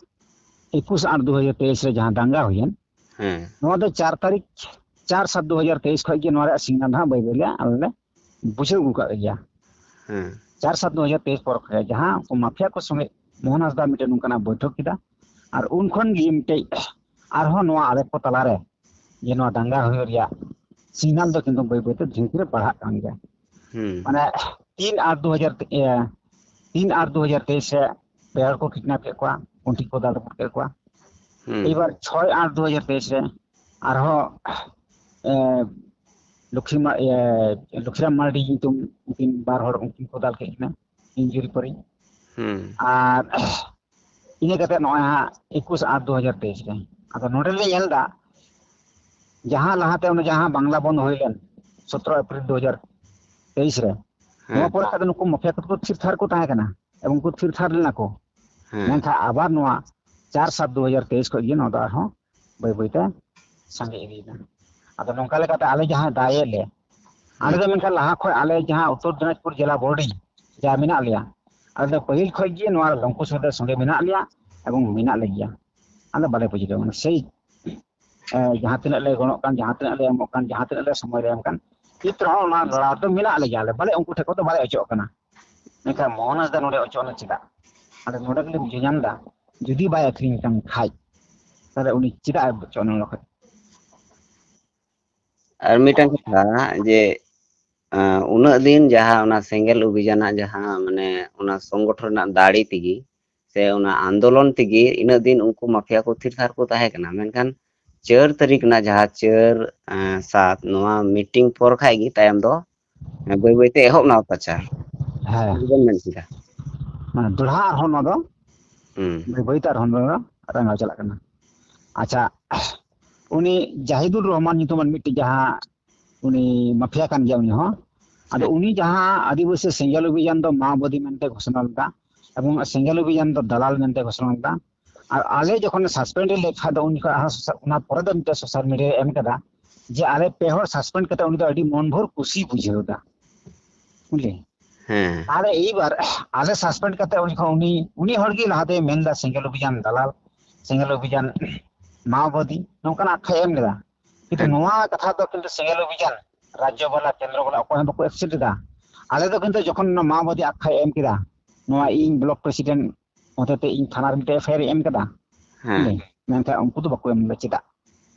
ᱮᱠᱩᱥ ᱟᱴ ᱫᱩ ᱦᱟᱡᱟᱨ ᱛᱮᱭᱤᱥ ᱨᱮ ᱡᱟᱦᱟᱸ ᱫᱟᱝᱜᱟ ᱦᱩᱭᱮᱱ, ᱦᱮᱸ᱾ ᱱᱚᱣᱟ ᱫᱚ ᱪᱟᱨ ᱛᱟᱹᱨᱤᱠᱷ ᱪᱟᱨ ᱥᱟᱛ ᱫᱩ ᱦᱟᱡᱟᱨ ᱛᱮᱭᱤᱥ ᱠᱷᱚᱱ ᱜᱮ ᱱᱚᱣᱟ ᱨᱮᱭᱟᱜ ᱥᱤᱜᱽᱱᱟᱞ ᱫᱚ ᱦᱟᱸᱜ ᱵᱟᱹᱭ ᱵᱟᱹᱭ ᱞᱮ ᱟᱞᱮ ᱞᱮ ᱵᱩᱡᱷᱟᱹᱣ ᱟᱹᱜᱩ ᱠᱟᱜ ᱜᱮᱭᱟ᱾ ᱦᱮᱸ᱾ ᱪᱟᱨ ᱥᱟᱛ ᱫᱩ ᱦᱟᱡᱟᱨ ᱛᱮᱭᱤᱥ ᱯᱚᱨ ᱠᱷᱚᱱ ᱡᱟᱦᱟᱸ ᱩᱱᱠᱩ ᱢᱟᱯᱷᱤᱭᱟ ᱠᱚ ᱥᱚᱸᱜᱮ ᱢᱳᱦᱚᱱ ᱦᱟᱸᱥᱫᱟ ᱢᱤᱫᱴᱮᱱ ᱱᱚᱝᱠᱟᱱᱟᱜ ᱵᱳᱭᱴᱷᱚᱠ ᱠᱮᱫᱟ, ᱟᱨ ᱩᱱ ᱠᱷᱚᱱ ᱜᱮ ᱢᱤᱫᱴᱮᱡ ᱟᱨᱦᱚᱸ ᱱᱚᱣᱟ ᱟᱞᱮ ᱠᱚ ᱛᱟᱞᱟᱨᱮ ᱡᱮ ᱱᱚᱣᱟ ᱫᱟᱝᱜᱟ ᱦᱩᱭᱩᱜ ᱨᱮᱭᱟᱜ ᱥᱤᱜᱽᱱᱟᱞ ᱫᱚ ᱠᱤᱱᱛᱩ ᱵᱟᱹᱭ ᱵᱟᱹᱭᱛᱮ ᱫᱷᱤᱨᱮ ᱫᱷᱤᱨᱮ ᱵᱟᱲᱦᱟᱜ ᱠᱟᱱ ᱜᱮᱭᱟ᱾ ᱦᱩᱸ᱾ ᱢᱟᱱᱮ ᱛᱤᱱ ᱟᱴ ᱫᱩ ᱦᱟᱡᱟᱨ, ᱮ, ᱛᱤᱱ ᱟᱴ ᱫᱩ ᱦᱟᱡᱟᱨ ᱛᱮᱭᱤᱥ ᱨᱮ ᱯᱮ ᱦᱚᱲ ᱠᱚ ᱠᱤᱰᱱᱟᱯ ᱠᱮᱫ ᱠᱚᱣᱟ, ᱠᱩᱱᱴᱷᱤ ᱠᱚ ᱫᱟᱞ ᱨᱟᱹᱯᱩᱫ ᱠᱮᱫ ᱠᱚᱣᱟ᱾ ᱦᱩᱸ᱾ ᱮᱭᱵᱟᱨ ᱪᱷᱚᱭ ᱟᱴ ᱫᱩ ᱦᱟᱡᱟᱨ ᱛᱮᱭᱤᱥ ᱨᱮ ᱟᱨᱦᱚᱸ, ᱮ, ᱞᱚᱠᱠᱷᱤ ᱢᱟ-, ᱮ, ᱞᱚᱠᱠᱷᱤᱨᱟᱢ ᱢᱟᱨᱰᱤ ᱧᱩᱛᱩᱢ ᱩᱱᱠᱤᱱ ᱵᱟᱨ ᱦᱚᱲ ᱩᱱᱠᱤᱱ ᱠᱚ ᱫᱟᱞ ᱠᱮᱫ ᱠᱤᱱᱟ ᱤᱧᱡᱩᱨᱤ ᱯᱚᱨᱮ᱾ ᱦᱩᱸ᱾ ᱟᱨ ᱤᱱᱟᱹ ᱠᱟᱛᱮ ᱱᱚᱜᱼᱚᱭ ᱦᱟᱸᱜ ᱮᱠᱩᱥ ᱟᱴ ᱫᱩ ᱦᱟᱡᱟᱨ ᱛᱮᱭᱤᱥ ᱨᱮ᱾ ᱟᱫᱚ ᱱᱚᱰᱮ ᱞᱮ ᱧᱮᱞ ᱮᱫᱟ, ᱡᱟᱦᱟᱸ ᱞᱟᱦᱟᱛᱮ ᱚᱱᱟ ᱡᱟᱦᱟᱸ ᱵᱟᱝᱞᱟ ᱵᱚᱱᱫ ᱦᱩᱭ ᱞᱮᱱ ᱥᱚᱛᱨᱚ ᱮᱯᱨᱤᱞ ᱫᱩ ᱦᱟᱡᱟᱨ ᱛᱮᱭᱤᱥ ᱨᱮ, ᱱᱚᱣᱟ ᱦᱮᱸ᱾ ᱯᱚᱨᱮ ᱠᱷᱟᱱ ᱫᱚ ᱱᱩᱠᱩ ᱢᱟᱯᱷᱤᱭᱟ ᱠᱚᱫᱚ ᱠᱚ ᱛᱷᱤᱨ ᱛᱷᱟᱨ ᱠᱚ ᱛᱟᱦᱮᱸ ᱠᱟᱱᱟ ᱮᱵᱚᱝ ᱠᱚ ᱛᱷᱤᱨ ᱛᱷᱟᱨ ᱞᱮᱱᱟ ᱠᱚ᱾ ᱦᱮᱸ᱾ ᱢᱮᱱᱠᱷᱟᱱ ᱟᱵᱟᱨ ᱱᱚᱣᱟ ᱪᱟᱨ ᱥᱟᱛ ᱫᱩ ᱦᱟᱡᱟᱨ ᱛᱮᱭᱤᱥ ᱠᱷᱚᱱ ᱜᱮ ᱱᱚᱣᱟ ᱫᱚ ᱟᱨᱦᱚᱸ ᱵᱟᱹᱭ ᱵᱟᱹᱭᱛᱮ ᱥᱟᱸᱜᱮ ᱤᱫᱤᱭᱮᱱᱟ᱾ ᱟᱫᱚ ᱱᱚᱝᱠᱟ ᱞᱮᱠᱟᱛᱮ ᱟᱞᱮ ᱡᱟᱦᱟᱸ ᱫᱟᱭᱮᱫ ᱞᱮ, ᱟᱞᱮ ᱦᱮᱸ᱾ ᱫᱚ ᱢᱮᱱᱠᱷᱟᱱ ᱞᱟᱦᱟ ᱠᱷᱚᱱ ᱟᱞᱮ ᱡᱟᱦᱟᱸ ᱩᱛᱛᱚᱨ ᱫᱤᱱᱟᱡᱽᱯᱩᱨ ᱡᱮᱞᱟ ᱵᱚᱰᱤ ᱡᱟ ᱢᱮᱱᱟᱜ ᱞᱮᱭᱟ, ᱟᱞᱮ ᱫᱚ ᱯᱟᱹᱦᱤᱞ ᱠᱷᱚᱱ ᱜᱮ ᱱᱚᱣᱟ ᱞᱚᱝᱠᱚ ᱥᱚᱸᱜᱮ ᱢᱮᱱᱟᱜ ᱞᱮᱭᱟ ᱮᱵᱚᱝ ᱢᱮᱱᱟᱜ ᱞᱮᱜᱮᱭᱟ᱾ ᱟᱞᱮ ᱵᱟᱞᱮ ᱵᱩᱡᱷᱟᱹᱣᱟ, ᱢᱟᱱᱮ ᱥᱮᱭ, ᱮ, ᱡᱟᱦᱟᱸ ᱛᱤᱱᱟᱹᱜ ᱞᱮ ᱜᱚᱲᱚᱜ ᱠᱟᱱ, ᱡᱟᱦᱟᱸ ᱛᱤᱱᱟᱹᱜ ᱞᱮ ᱮᱢᱚᱜ ᱠᱟᱱ, ᱡᱟᱦᱟᱸ ᱛᱤᱱᱟᱹᱜ ᱞᱮ ᱥᱚᱢᱚᱭ ᱞᱮ ᱮᱢ ᱠᱟᱱ, ᱱᱤᱛ ᱨᱮᱦᱚᱸ ᱚᱱᱟ ᱞᱟᱲᱟ ᱫᱚ ᱢᱮᱱᱟᱜ ᱞᱮᱜᱮᱭᱟ᱾ ᱟᱞᱮ ᱵᱟᱞᱮ, ᱩᱱᱠᱩ ᱴᱷᱮᱱ ᱠᱷᱚᱱ ᱫᱚ ᱵᱟᱞᱮ ᱚᱪᱚᱜ ᱠᱟᱱᱟ᱾ ᱢᱮᱱᱠᱷᱟᱱ ᱢᱳᱦᱚᱱ ᱦᱟᱸᱥᱫᱟ ᱱᱚᱰᱮ ᱚᱪᱚᱜ ᱮᱱᱟ ᱪᱮᱫᱟᱜ? ᱟᱞᱮ ᱱᱚᱰᱮ ᱜᱮᱞᱮ ᱵᱩᱡᱷᱟᱹᱣ ᱧᱟᱢ ᱮᱫᱟ, ᱡᱩᱫᱤ ᱵᱟᱭ ᱟᱹᱠᱷᱨᱤᱧ ᱠᱟᱱ ᱠᱷᱟᱡ, ᱛᱟᱦᱞᱮ ᱩᱱᱤ ᱪᱮᱫᱟᱜ ᱮ ᱚᱪᱚᱜ ᱮᱱᱟ ᱱᱚᱰᱮ ᱠᱷᱚᱱ? ᱟᱨ ᱢᱤᱫᱴᱟᱝ ᱠᱟᱛᱷᱟ ᱡᱮ, ᱟᱸ, ᱩᱱᱟᱹᱜ ᱫᱤᱱ ᱡᱟᱦᱟᱸ ᱚᱱᱟ ᱥᱮᱸᱜᱮᱞ ᱚᱵᱷᱤᱡᱟᱱᱟᱜ ᱡᱟᱦᱟᱸ, ᱢᱟᱱᱮ, ᱚᱱᱟ ᱥᱚᱝᱜᱚᱴᱷᱚᱱ ᱨᱮᱱᱟᱜ ᱫᱟᱲᱮ ᱛᱮᱜᱮ ᱥᱮ ᱚᱱᱟ ᱟᱱᱫᱳᱞᱚᱱ ᱛᱮᱜᱮ ᱤᱱᱟᱹᱜ ᱫᱤᱱ ᱩᱱᱠᱩ ᱢᱟᱯᱷᱤᱭᱟ ᱠᱚ ᱛᱷᱤᱨ ᱛᱷᱟᱨ ᱠᱚ ᱛᱟᱦᱮᱸ ᱠᱟᱱᱟ, ᱢᱮᱱᱠᱷᱟᱱ ᱪᱟᱹᱨ ᱛᱟᱹᱨᱤᱠᱷ ᱨᱮᱱᱟᱜ ᱡᱟᱦᱟᱸ ᱪᱟᱹᱨ, ᱟᱸ, ᱥᱟᱛ, ᱱᱚᱣᱟ ᱢᱤᱴᱤᱝ ᱯᱚᱨ ᱠᱷᱟᱡ ᱜᱮ ᱛᱟᱭᱚᱢ ᱫᱚ, ᱦᱮᱸ, ᱵᱟᱹᱭ ᱵᱟᱹᱭ ᱛᱮ ᱮᱦᱚᱵ ᱮᱱᱟ ᱚᱛᱛᱟᱪᱟᱨ᱾ ᱦᱮᱸ᱾ ᱪᱮᱫ ᱵᱮᱱ ᱢᱮᱱ ᱠᱮᱫᱟ? ᱢᱟᱱᱮ ᱫᱚᱲᱦᱟ ᱟᱨᱦᱚᱸ ᱱᱚᱣᱟ ᱫᱚ ᱦᱩᱸ᱾ ᱵᱟᱹᱭ ᱵᱟᱹᱭ ᱛᱮ ᱟᱨᱦᱚᱸ ᱱᱚᱣᱟ ᱫᱚ ᱨᱟᱸᱜᱟᱣ ᱪᱟᱞᱟᱜ ᱠᱟᱱᱟ᱾ ᱟᱪᱪᱷᱟ, ᱩᱱᱤ ᱡᱟᱦᱤᱫᱩᱨ ᱨᱚᱦᱢᱟᱱ ᱧᱩᱛᱩᱢᱟᱱ ᱢᱤᱫᱴᱤᱡ ᱡᱟᱦᱟᱸ ᱩᱱᱤ ᱢᱟᱯᱷᱤᱭᱟ ᱠᱟᱱ ᱜᱮᱭᱟ ᱩᱱᱤ ᱦᱚᱸ᱾ ᱟᱫᱚ ᱦᱮᱸ᱾ ᱩᱱᱤ ᱡᱟᱦᱟᱸ ᱟᱹᱫᱤᱵᱟᱹᱥᱤ ᱥᱮᱸᱜᱮᱞ ᱚᱵᱷᱤᱡᱟᱱ ᱫᱚ ᱢᱟᱣᱵᱟᱫᱤ ᱢᱮᱱᱛᱮ ᱜᱷᱳᱥᱚᱱᱟ ᱞᱮᱫᱟ ᱮᱵᱚᱝ ᱥᱮᱸᱜᱮᱞ ᱚᱵᱷᱤᱡᱟᱱ ᱫᱚ ᱫᱟᱞᱟᱞ ᱢᱮᱱᱛᱮ ᱜᱷᱳᱥᱚᱱᱟ ᱞᱮᱫᱟ, ᱟᱨ ᱟᱞᱮ ᱡᱚᱠᱷᱚᱱ ᱞᱮ ᱥᱟᱥᱯᱮᱱᱰ ᱞᱮᱫ ᱠᱷᱟᱱ ᱫᱚ ᱩᱱ ᱡᱚᱠᱷᱚᱱ ᱟᱨᱦᱚᱸ ᱥᱳᱥᱟ-, ᱚᱱᱟ ᱯᱚᱨᱮ ᱫᱚ ᱢᱤᱫᱴᱮᱱ ᱥᱳᱥᱟᱞ ᱢᱤᱰᱤᱭᱟ ᱨᱮ ᱮᱢ ᱠᱟᱫᱟ ᱡᱮ ᱟᱞᱮ ᱯᱮ ᱦᱚᱲ ᱥᱟᱥᱯᱮᱱᱰ ᱠᱟᱛᱮ ᱩᱱᱤ ᱫᱚ ᱟᱹᱰᱤ ᱢᱚᱱ ᱵᱷᱳᱨ ᱠᱩᱥᱤ ᱵᱩᱡᱷᱟᱹᱣ ᱮᱫᱟ᱾ ᱵᱩᱡᱷᱟᱹᱣ? ᱦᱮᱸ᱾ ᱛᱟᱦᱞᱮ ᱮᱭᱵᱟᱨ ᱟᱞᱮ ᱥᱟᱥᱯᱮᱱᱰ ᱠᱟᱛᱮ ᱩᱱ ᱡᱚᱠᱷᱚᱱ ᱩᱱᱤ, ᱩᱱᱤ ᱦᱚᱲ ᱜᱮ ᱞᱟᱦᱟᱛᱮ ᱢᱮᱱᱫᱟ ᱥᱮᱸᱜᱮᱞ ᱚᱵᱷᱤᱡᱟᱱ ᱫᱟᱞᱟᱞ, ᱥᱮᱸᱜᱮᱞ ᱚᱵᱷᱤᱡᱟᱱ ᱢᱟᱣᱵᱟᱫᱤ, ᱱᱚᱝᱠᱟᱱᱟᱜ ᱟᱠᱷᱟᱭ ᱮᱢ ᱞᱮᱫᱟ᱾ ᱠᱤᱱᱛᱩ ᱦᱮᱸ᱾ ᱱᱚᱣᱟ ᱠᱟᱛᱷᱟ ᱫᱚ ᱠᱤᱱᱛᱩ ᱥᱮᱸᱜᱮᱞ ᱚᱵᱷᱤᱡᱟᱱ ᱨᱟᱡᱽᱡᱚ ᱵᱟᱞᱟ, ᱠᱮᱱᱫᱨᱚ ᱵᱟᱞᱟ ᱚᱠᱚᱭ ᱦᱚᱸ ᱵᱟᱠᱚ accept ᱮᱫᱟ᱾ ᱟᱞᱮ ᱫᱚ ᱠᱤᱱᱛᱩ ᱡᱚᱠᱷᱚᱱ ᱚᱱᱟ ᱢᱟᱣᱵᱟᱫᱤ ᱟᱠᱷᱲᱟᱭ ᱮᱢ ᱠᱮᱫᱟ, ᱱᱚᱣᱟ ᱤᱧ block president ᱦᱚᱛᱮᱛᱮ ᱤᱧ ᱛᱷᱟᱱᱟ ᱨᱮ ᱢᱤᱫᱴᱮᱡ F I R ᱮ ᱮᱢ ᱠᱮᱫᱟ᱾ ᱦᱮᱸ᱾ ᱦᱮᱸ, ᱢᱮᱱᱠᱷᱟᱱ ᱩᱱᱠᱩ ᱫᱚ ᱵᱟᱠᱚ ᱮᱢ ᱞᱮᱫᱟ᱾ ᱪᱮᱫᱟᱜ?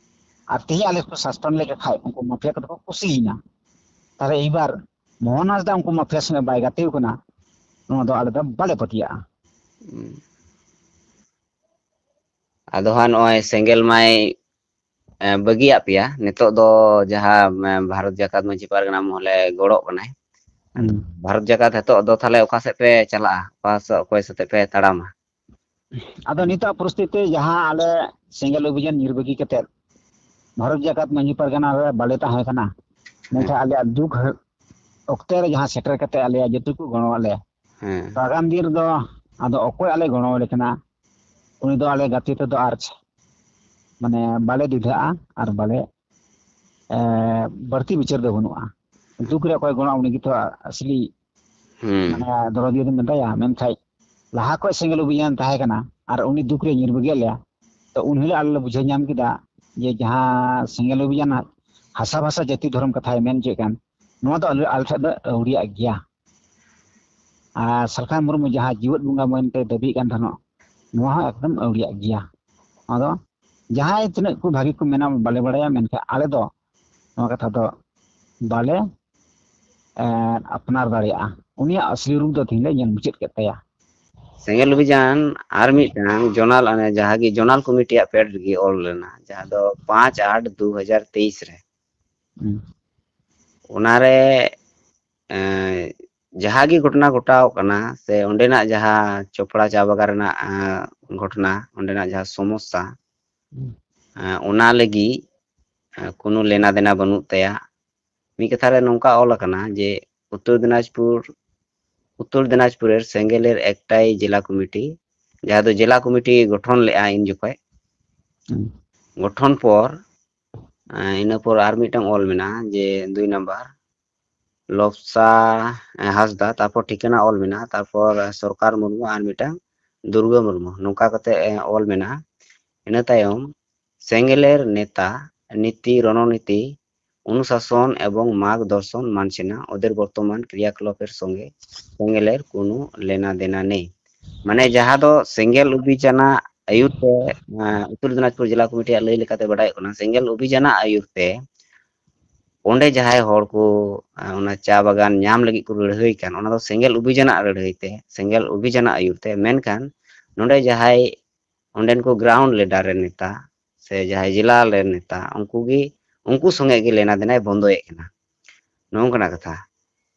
ᱟᱨ ᱛᱮᱦᱮᱧ ᱟᱞᱮ ᱠᱚ suspension ᱞᱮ ᱠᱷᱟᱡ ᱩᱱᱠᱩ ᱢᱟᱯᱷᱤᱭᱟ ᱠᱚᱫᱚ ᱠᱚ ᱠᱩᱥᱤᱭᱮᱱᱟ᱾ ᱛᱟᱦᱞᱮ ᱮᱭᱵᱟᱨ ᱢᱳᱦᱚᱱ ᱦᱟᱸᱥᱫᱟ ᱩᱱᱠᱩ ᱢᱟᱯᱷᱤᱭᱟ ᱥᱚᱸᱜᱮ ᱵᱟᱭ ᱜᱟᱛᱮ ᱠᱟᱱᱟ, ᱱᱚᱣᱟ ᱫᱚ ᱟᱞᱮ ᱫᱚ ᱵᱟᱞᱮ ᱯᱟᱹᱛᱭᱟᱹᱜᱼᱟ᱾ ᱦᱩᱸ᱾ ᱟᱫᱚ ᱦᱟᱸᱜ ᱱᱚᱜᱼᱚᱭ ᱥᱮᱸᱜᱮᱞ ᱢᱟᱭ, ᱮ, ᱵᱟᱹᱜᱤᱭᱟᱜ ᱯᱮᱭᱟ᱾ ᱱᱤᱛᱚᱜ ᱫᱚ ᱡᱟᱦᱟᱸ, ᱮ, ᱵᱷᱟᱨᱚᱛ ᱡᱟᱠᱟᱛ ᱢᱟᱹᱡᱷᱤ ᱯᱟᱨᱜᱟᱱᱟ ᱢᱚᱦᱚᱞᱮ ᱜᱚᱲᱚᱜ ᱠᱟᱱᱟᱭ, ᱦᱩᱸ᱾ ᱵᱷᱟᱨᱚᱛ ᱡᱟᱠᱟᱛ ᱱᱤᱛᱚᱜ ᱫᱚ ᱛᱟᱦᱞᱮ ᱚᱠᱟ ᱥᱮᱫ ᱯᱮ ᱪᱟᱞᱟᱜᱼᱟ? ᱚᱠᱟ ᱥᱮᱫ, ᱚᱠᱚᱭ ᱥᱟᱛᱮᱜ ᱯᱮ ᱛᱟᱲᱟᱢᱟ? ᱟᱫᱚ ᱱᱤᱛᱚᱜ ᱯᱚᱨᱤᱥᱛᱷᱤᱛᱤ ᱡᱟᱦᱟᱸ ᱟᱞᱮ ᱥᱮᱸᱜᱮᱞ ᱚᱵᱷᱤᱡᱟᱱ ᱧᱤᱨ ᱵᱟᱹᱜᱤ ᱠᱟᱛᱮᱫ ᱵᱷᱟᱨᱚᱛ ᱡᱟᱠᱟᱛ ᱢᱟᱹᱡᱷᱤ ᱯᱟᱨᱜᱟᱱᱟ ᱨᱮ ᱵᱟᱞᱮ ᱛᱟᱦᱮᱸ ᱠᱟᱱᱟ, ᱢᱮᱱᱠᱷᱟᱱ ᱦᱮᱸ᱾ ᱟᱞᱮᱭᱟᱜ ᱫᱩᱠ ᱦᱟᱹ-, ᱚᱠᱛᱮ ᱨᱮ ᱡᱟᱦᱟᱸ ᱥᱮᱴᱮᱨ ᱠᱟᱛᱮ ᱟᱞᱮᱭᱟᱜ ᱡᱚᱛᱚ ᱠᱚ ᱜᱚᱲᱚᱣᱟᱫ ᱞᱮᱭᱟ᱾ ᱦᱮᱸ᱾ ᱟᱜᱟᱢ ᱫᱤᱱ ᱨᱮᱫᱚ ᱟᱫᱚ ᱚᱠᱚᱭ ᱟᱞᱮ ᱜᱚᱲᱚ ᱟᱞᱮ ᱠᱟᱱᱟ, ᱩᱱᱤ ᱫᱚ ᱟᱞᱮ ᱜᱟᱛᱮ ᱛᱮᱫᱚ ᱟᱨ ᱪ-, ᱢᱟᱱᱮ ᱵᱟᱞᱮ ᱫᱤᱫᱷᱟᱜᱼᱟ ᱟᱨ ᱵᱟᱞᱮ, ᱮ, ᱵᱟᱹᱲᱛᱤ ᱵᱤᱪᱟᱹᱨ ᱫᱚ ᱵᱟᱹᱱᱩᱜᱼᱟ᱾ ᱫᱩᱠ ᱨᱮ ᱚᱠᱚᱭ ᱜᱚᱲᱚ ᱩᱱᱤ ᱜᱮᱛᱚ ᱟᱥᱞᱤ ᱦᱩᱸ᱾ ᱢᱟᱱᱮ ᱫᱚᱨᱚᱫᱤᱭᱟᱹ ᱫᱚ ᱢᱮᱛᱟᱭᱟ, ᱢᱮᱱᱠᱷᱟᱡ ᱞᱟᱦᱟ ᱠᱷᱚᱡ ᱥᱮᱸᱜᱮᱞ ᱚᱵᱷᱤᱡᱟᱱ ᱛᱟᱦᱮᱸ ᱠᱟᱱᱟ ᱟᱨ ᱩᱱᱤ ᱫᱩᱠ ᱨᱮ ᱧᱤᱨ ᱵᱟᱹᱜᱤᱭᱟᱫ ᱞᱮᱭᱟ᱾ ᱛᱚ ᱩᱱ ᱦᱤᱞᱳᱜ ᱟᱞᱮ ᱞᱮ ᱵᱩᱡᱷᱟᱹᱣ ᱧᱟᱢ ᱠᱮᱫᱟ ᱡᱮ ᱡᱟᱦᱟᱸ ᱥᱮᱸᱜᱮᱞ ᱚᱵᱷᱤᱡᱟᱱ ᱦᱟᱥᱟ ᱵᱷᱟᱥᱟ ᱡᱟᱹᱛᱤ ᱫᱷᱚᱨᱚᱢ ᱠᱟᱛᱷᱟᱭ ᱢᱮᱱ ᱦᱚᱪᱚᱭᱮᱫ ᱠᱟᱱ, ᱱᱚᱣᱟ ᱫᱚ ᱟᱞᱮ, ᱟᱞᱮ ᱴᱷᱮᱱ ᱫᱚ ᱟᱹᱣᱲᱤᱭᱟᱜ ᱜᱮᱭᱟ᱾ ᱟᱨ ᱥᱟᱞᱠᱷᱟᱱ ᱢᱩᱨᱢᱩ ᱡᱟᱦᱟᱸ ᱡᱤᱣᱮᱫ ᱵᱚᱸᱜᱟ ᱢᱮᱱᱛᱮ ᱫᱟᱹᱵᱤᱭᱮᱫ ᱠᱟᱱ ᱛᱟᱦᱮᱱᱚᱜ, ᱱᱚᱣᱟ ᱦᱚᱸ ᱮᱠᱫᱚᱢ ᱟᱹᱣᱲᱤᱭᱟᱜ ᱜᱮᱭᱟ᱾ ᱟᱫᱚ ᱡᱟᱦᱟᱸᱭ ᱛᱤᱱᱟᱹᱜ ᱠᱚ ᱵᱷᱟᱹᱜᱤ ᱠᱚ ᱢᱮᱱᱟ ᱵᱟᱞᱮ ᱵᱟᱲᱟᱭᱟ, ᱢᱮᱱᱠᱷᱟᱱ ᱟᱞᱮ ᱫᱚ ᱱᱚᱣᱟ ᱠᱟᱛᱷᱟ ᱫᱚ ᱵᱟᱞᱮ, ᱮ, ᱟᱯᱱᱟᱨ ᱫᱟᱲᱮᱭᱟᱜᱼᱟ᱾ ᱩᱱᱤᱭᱟᱜ ᱟᱥᱞᱤ ᱨᱩᱯ ᱫᱚ ᱛᱮᱦᱮᱧ ᱞᱮ ᱧᱮᱞ ᱢᱩᱪᱟᱹᱫ ᱠᱮᱫ ᱛᱟᱭᱟ᱾ ᱥᱮᱸᱜᱮᱞ ᱚᱵᱷᱤᱡᱟᱱ ᱟᱨ ᱢᱤᱫᱴᱟᱝ ᱡᱚᱱᱟᱞ, ᱚᱱᱮ ᱡᱟᱦᱟᱸ ᱜᱮ ᱡᱚᱱᱟᱞ ᱠᱚᱢᱤᱴᱤᱭᱟᱜ ᱯᱮᱰ ᱨᱮᱜᱮ ᱚᱞ ᱞᱮᱱᱟ, ᱡᱟᱦᱟᱸ ᱫᱚ ᱯᱟᱸᱪ ᱟᱴ ᱫᱩ ᱦᱟᱡᱟᱨ ᱛᱮᱭᱤᱥ ᱨᱮ᱾ ᱦᱩᱸ᱾ ᱚᱱᱟᱨᱮ, ᱮᱸ, ᱡᱟᱦᱟᱸ ᱜᱮ ᱜᱷᱚᱴᱚᱱᱟ ᱜᱷᱚᱴᱟᱣ ᱠᱟᱱᱟ ᱥᱮ ᱚᱸᱰᱮᱱᱟᱜ ᱡᱟᱦᱟᱸ ᱪᱚᱯᱲᱟ ᱪᱟ ᱵᱟᱜᱟᱱ ᱨᱮᱱᱟᱜ, ᱮᱸ, ᱜᱷᱚᱴᱚᱱᱟ, ᱚᱸᱰᱮᱱᱟᱜ ᱡᱟᱦᱟᱸ ᱥᱚᱢᱚᱥᱥᱟ, ᱦᱩᱸ᱾ ᱮᱸ, ᱚᱱᱟ ᱞᱟᱹᱜᱤᱫ, ᱮᱸ, ᱠᱳᱱᱳ ᱞᱮᱱᱟ ᱫᱮᱱᱟ ᱵᱟᱹᱱᱩᱜ ᱛᱟᱭᱟ᱾ ᱢᱤᱫ ᱠᱟᱛᱷᱟ ᱨᱮ ᱱᱚᱝᱠᱟ ᱚᱞ ᱟᱠᱟᱱᱟ ᱡᱮ ᱩᱛᱛᱚᱨ ᱫᱤᱱᱟᱡᱽᱯᱩᱨ, ᱩᱛᱛᱚᱨ ᱫᱤᱱᱟᱡᱽᱯᱩᱨᱮᱨ ᱥᱮᱸᱜᱮᱞᱮᱨ ᱮᱠᱴᱟᱭ ᱡᱮᱞᱟ ᱠᱚᱢᱤᱴᱤ, ᱡᱟᱦᱟᱸ ᱫᱚ ᱡᱮᱞᱟ ᱠᱚᱢᱤᱴᱤ ᱜᱚᱴᱷᱚᱱ ᱞᱮᱜᱼᱟ ᱤᱱ ᱡᱚᱠᱷᱚᱡ᱾ ᱦᱩᱸ᱾ ᱜᱚᱴᱷᱚᱱ ᱯᱚᱨ, ᱮᱸ, ᱤᱱᱟᱹ ᱯᱚᱨ ᱟᱨ ᱢᱤᱫᱴᱟᱝ ᱚᱞ ᱢᱮᱱᱟᱜᱼᱟ ᱡᱮ ᱫᱩᱭ ᱱᱟᱢᱵᱟᱨ, ᱞᱚᱯᱥᱟ, ᱮᱸ, ᱦᱟᱸᱥᱫᱟ, ᱛᱟᱨᱯᱚᱨ ᱴᱷᱤᱠᱟᱹᱱᱟ ᱚᱞ ᱢᱮᱱᱟᱜᱼᱟ, ᱛᱟᱨᱯᱚᱨ ᱥᱚᱨᱠᱟᱨ ᱢᱩᱨᱢᱩ ᱟᱨ ᱢᱤᱫᱴᱟᱝ ᱫᱩᱨᱜᱟᱹ ᱢᱩᱨᱢᱩ, ᱱᱚᱝᱠᱟ ᱠᱟᱛᱮ, ᱮᱸ, ᱚᱞ ᱢᱮᱱᱟᱜᱼᱟ᱾ ᱤᱱᱟᱹ ᱛᱟᱭᱚᱢ ᱥᱮᱸᱜᱮᱞᱮᱨ ᱱᱮᱛᱟ, ᱱᱤᱛᱤ, ᱨᱚᱱᱚᱱᱤᱛᱤ, অনুশাসন এবং মার্গদর্শন মানছে না। ওদের বর্তমান ক্রিয়াকলাপের সঙ্গে সেঙ্গেলের কোনো লেনা দেনা নেই। মানে, ᱡᱟᱦᱟᱸ ᱫᱚ ᱥᱮᱸᱜᱮᱞ ᱚᱵᱷᱤᱡᱟᱱᱟᱜ ᱟᱹᱭᱩᱨ ᱛᱮ, ᱮᱸ, ᱩᱛᱛᱚᱨ ᱫᱤᱱᱟᱡᱽᱯᱩᱨ ᱡᱮᱞᱟ ᱠᱚᱢᱤᱴᱤᱭᱟᱜ ᱞᱟᱹᱭ ᱞᱮᱠᱟᱛᱮ ᱵᱟᱰᱟᱭᱚᱜ ᱠᱟᱱᱟ, ᱥᱮᱸᱜᱮᱞ ᱚᱵᱷᱤᱡᱟᱱᱟᱜ ᱟᱹᱭᱩᱨ ᱛᱮ ᱚᱸᱰᱮ ᱡᱟᱦᱟᱸᱭ ᱦᱚᱲ ᱠᱚ, ᱮᱸ, ᱚᱱᱟ ᱪᱟ ᱵᱟᱜᱟᱱ ᱧᱟᱢ ᱞᱟᱹᱜᱤᱫ ᱠᱚ ᱞᱟᱹᱲᱦᱟᱹᱭ ᱠᱟᱱ, ᱚᱱᱟ ᱫᱚ ᱥᱮᱸᱜᱮᱞ ᱚᱵᱷᱤᱡᱟᱱᱟᱜ ᱞᱟᱹᱲᱦᱟᱹᱭ ᱛᱮ, ᱥᱮᱸᱜᱮᱞ ᱚᱵᱷᱤᱡᱟᱱᱟᱜ ᱟᱹᱭᱩᱨ ᱛᱮ᱾ ᱢᱮᱱᱠᱷᱟᱱ ᱱᱚᱰᱮ ᱡᱟᱦᱟᱸᱭ ᱚᱸᱰᱮᱱ ᱠᱚ ᱜᱨᱟᱣᱩᱱᱰ ᱞᱤᱰᱟᱨ ᱨᱮᱱ ᱱᱮᱛᱟ ᱥᱮ ᱡᱟᱦᱟᱸᱭ ᱡᱮᱞᱟ ᱨᱮᱱ ᱱᱮᱛᱟ, ᱩᱱᱠᱩ ᱜᱮ, ᱩᱱᱠᱩ ᱥᱚᱸᱜᱮ ᱜᱮ ᱞᱮᱱᱟ ᱫᱮᱱᱟᱭ ᱵᱚᱱᱫᱚᱭᱮᱫ ᱠᱟᱱᱟ᱾ ᱱᱚᱝᱠᱟᱱᱟᱜ ᱠᱟᱛᱷᱟ᱾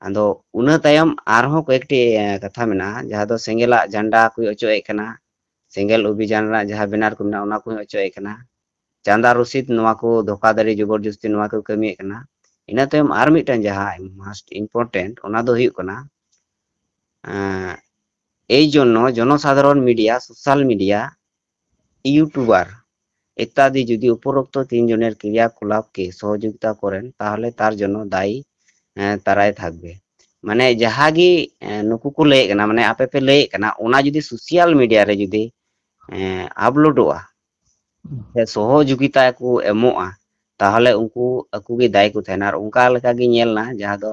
ᱟᱫᱚ ᱚᱱᱟ ᱛᱟᱭᱚᱢ ᱟᱨᱦᱚᱸ ᱠᱚᱭᱮᱠᱴᱤ, ᱮ, ᱠᱟᱛᱷᱟ ᱢᱮᱱᱟᱜᱼᱟ, ᱡᱟᱦᱟᱸ ᱫᱚ ᱥᱮᱸᱜᱮᱞᱟᱜ ᱡᱷᱟᱱᱰᱟ ᱠᱚ ᱚᱪᱚᱜ ᱮᱫ ᱠᱟᱱᱟ, ᱥᱮᱸᱜᱮᱞ ᱚᱵᱷᱤᱡᱟᱱ ᱨᱮᱱᱟᱜ ᱡᱟᱦᱟᱸ ᱵᱮᱱᱟᱨ ᱠᱚ ᱢᱮᱱᱟᱜᱼᱟ, ᱚᱱᱟ ᱠᱚ ᱚᱪᱚᱜ ᱮᱫ ᱠᱟᱱᱟ᱾ ᱪᱟᱸᱫᱟ ᱨᱚᱥᱤᱫ, ᱱᱚᱣᱟ ᱠᱚ ᱫᱷᱳᱠᱟᱫᱷᱟᱹᱨᱤ, ᱡᱚᱵᱚᱨᱡᱚᱥᱛᱤ, ᱱᱚᱣᱟ ᱠᱚ ᱠᱟᱹᱢᱤᱭᱮᱫ ᱠᱟᱱᱟ᱾ ᱤᱱᱟᱹ ᱛᱟᱭᱚᱢ ᱟᱨ ᱢᱤᱫᱴᱟᱝ ᱡᱟᱦᱟᱸ most important, ᱚᱱᱟ ᱫᱚ ᱦᱩᱭᱩᱜ ᱠᱟᱱᱟ, ᱮᱸ, এই জন্য জনসাধারণ মিডিয়া, সোশ্যাল মিডিয়া, ইউটিউবার ইত্যাদি যদি উপরোক্ত তিনজনের ক্রিয়াকলাপকে সহযোগিতা করেন, তাহলে তার জন্য দায়ী, ᱮᱸ, ᱛᱟᱨᱟᱭ ᱛᱷᱟᱠᱵᱮ᱾ ᱢᱟᱱᱮ, ᱡᱟᱦᱟᱸ ᱜᱮ, ᱮᱸ, ᱱᱩᱠᱩ ᱠᱚ ᱞᱟᱹᱭᱮᱫ ᱠᱟᱱᱟ, ᱢᱟᱱᱮ, ᱟᱯᱮ ᱯᱮ ᱞᱟᱹᱭᱮᱫ ᱠᱟᱱᱟ, ᱚᱱᱟ ᱡᱩᱫᱤ ᱥᱳᱥᱟᱞ ᱢᱤᱰᱤᱭᱟ ᱨᱮ ᱡᱩᱫᱤ, ᱮᱸ, ᱟᱯᱞᱳᱰᱚᱜᱼᱟ, ᱥᱮ ᱥᱚᱦᱚᱡᱳᱜᱤᱛᱟ ᱠᱚ ᱮᱢᱚᱜᱼᱟ, ᱛᱟᱦᱚᱞᱮ ᱩᱱᱠᱩ ᱟᱠᱚ ᱜᱮ ᱫᱟᱭᱤ ᱠᱚ ᱛᱟᱦᱮᱱᱟ᱾ ᱟᱨ ᱚᱱᱠᱟ ᱞᱮᱠᱟ ᱜᱮ ᱧᱮᱞ ᱮᱱᱟ, ᱡᱟᱦᱟᱸ ᱫᱚ,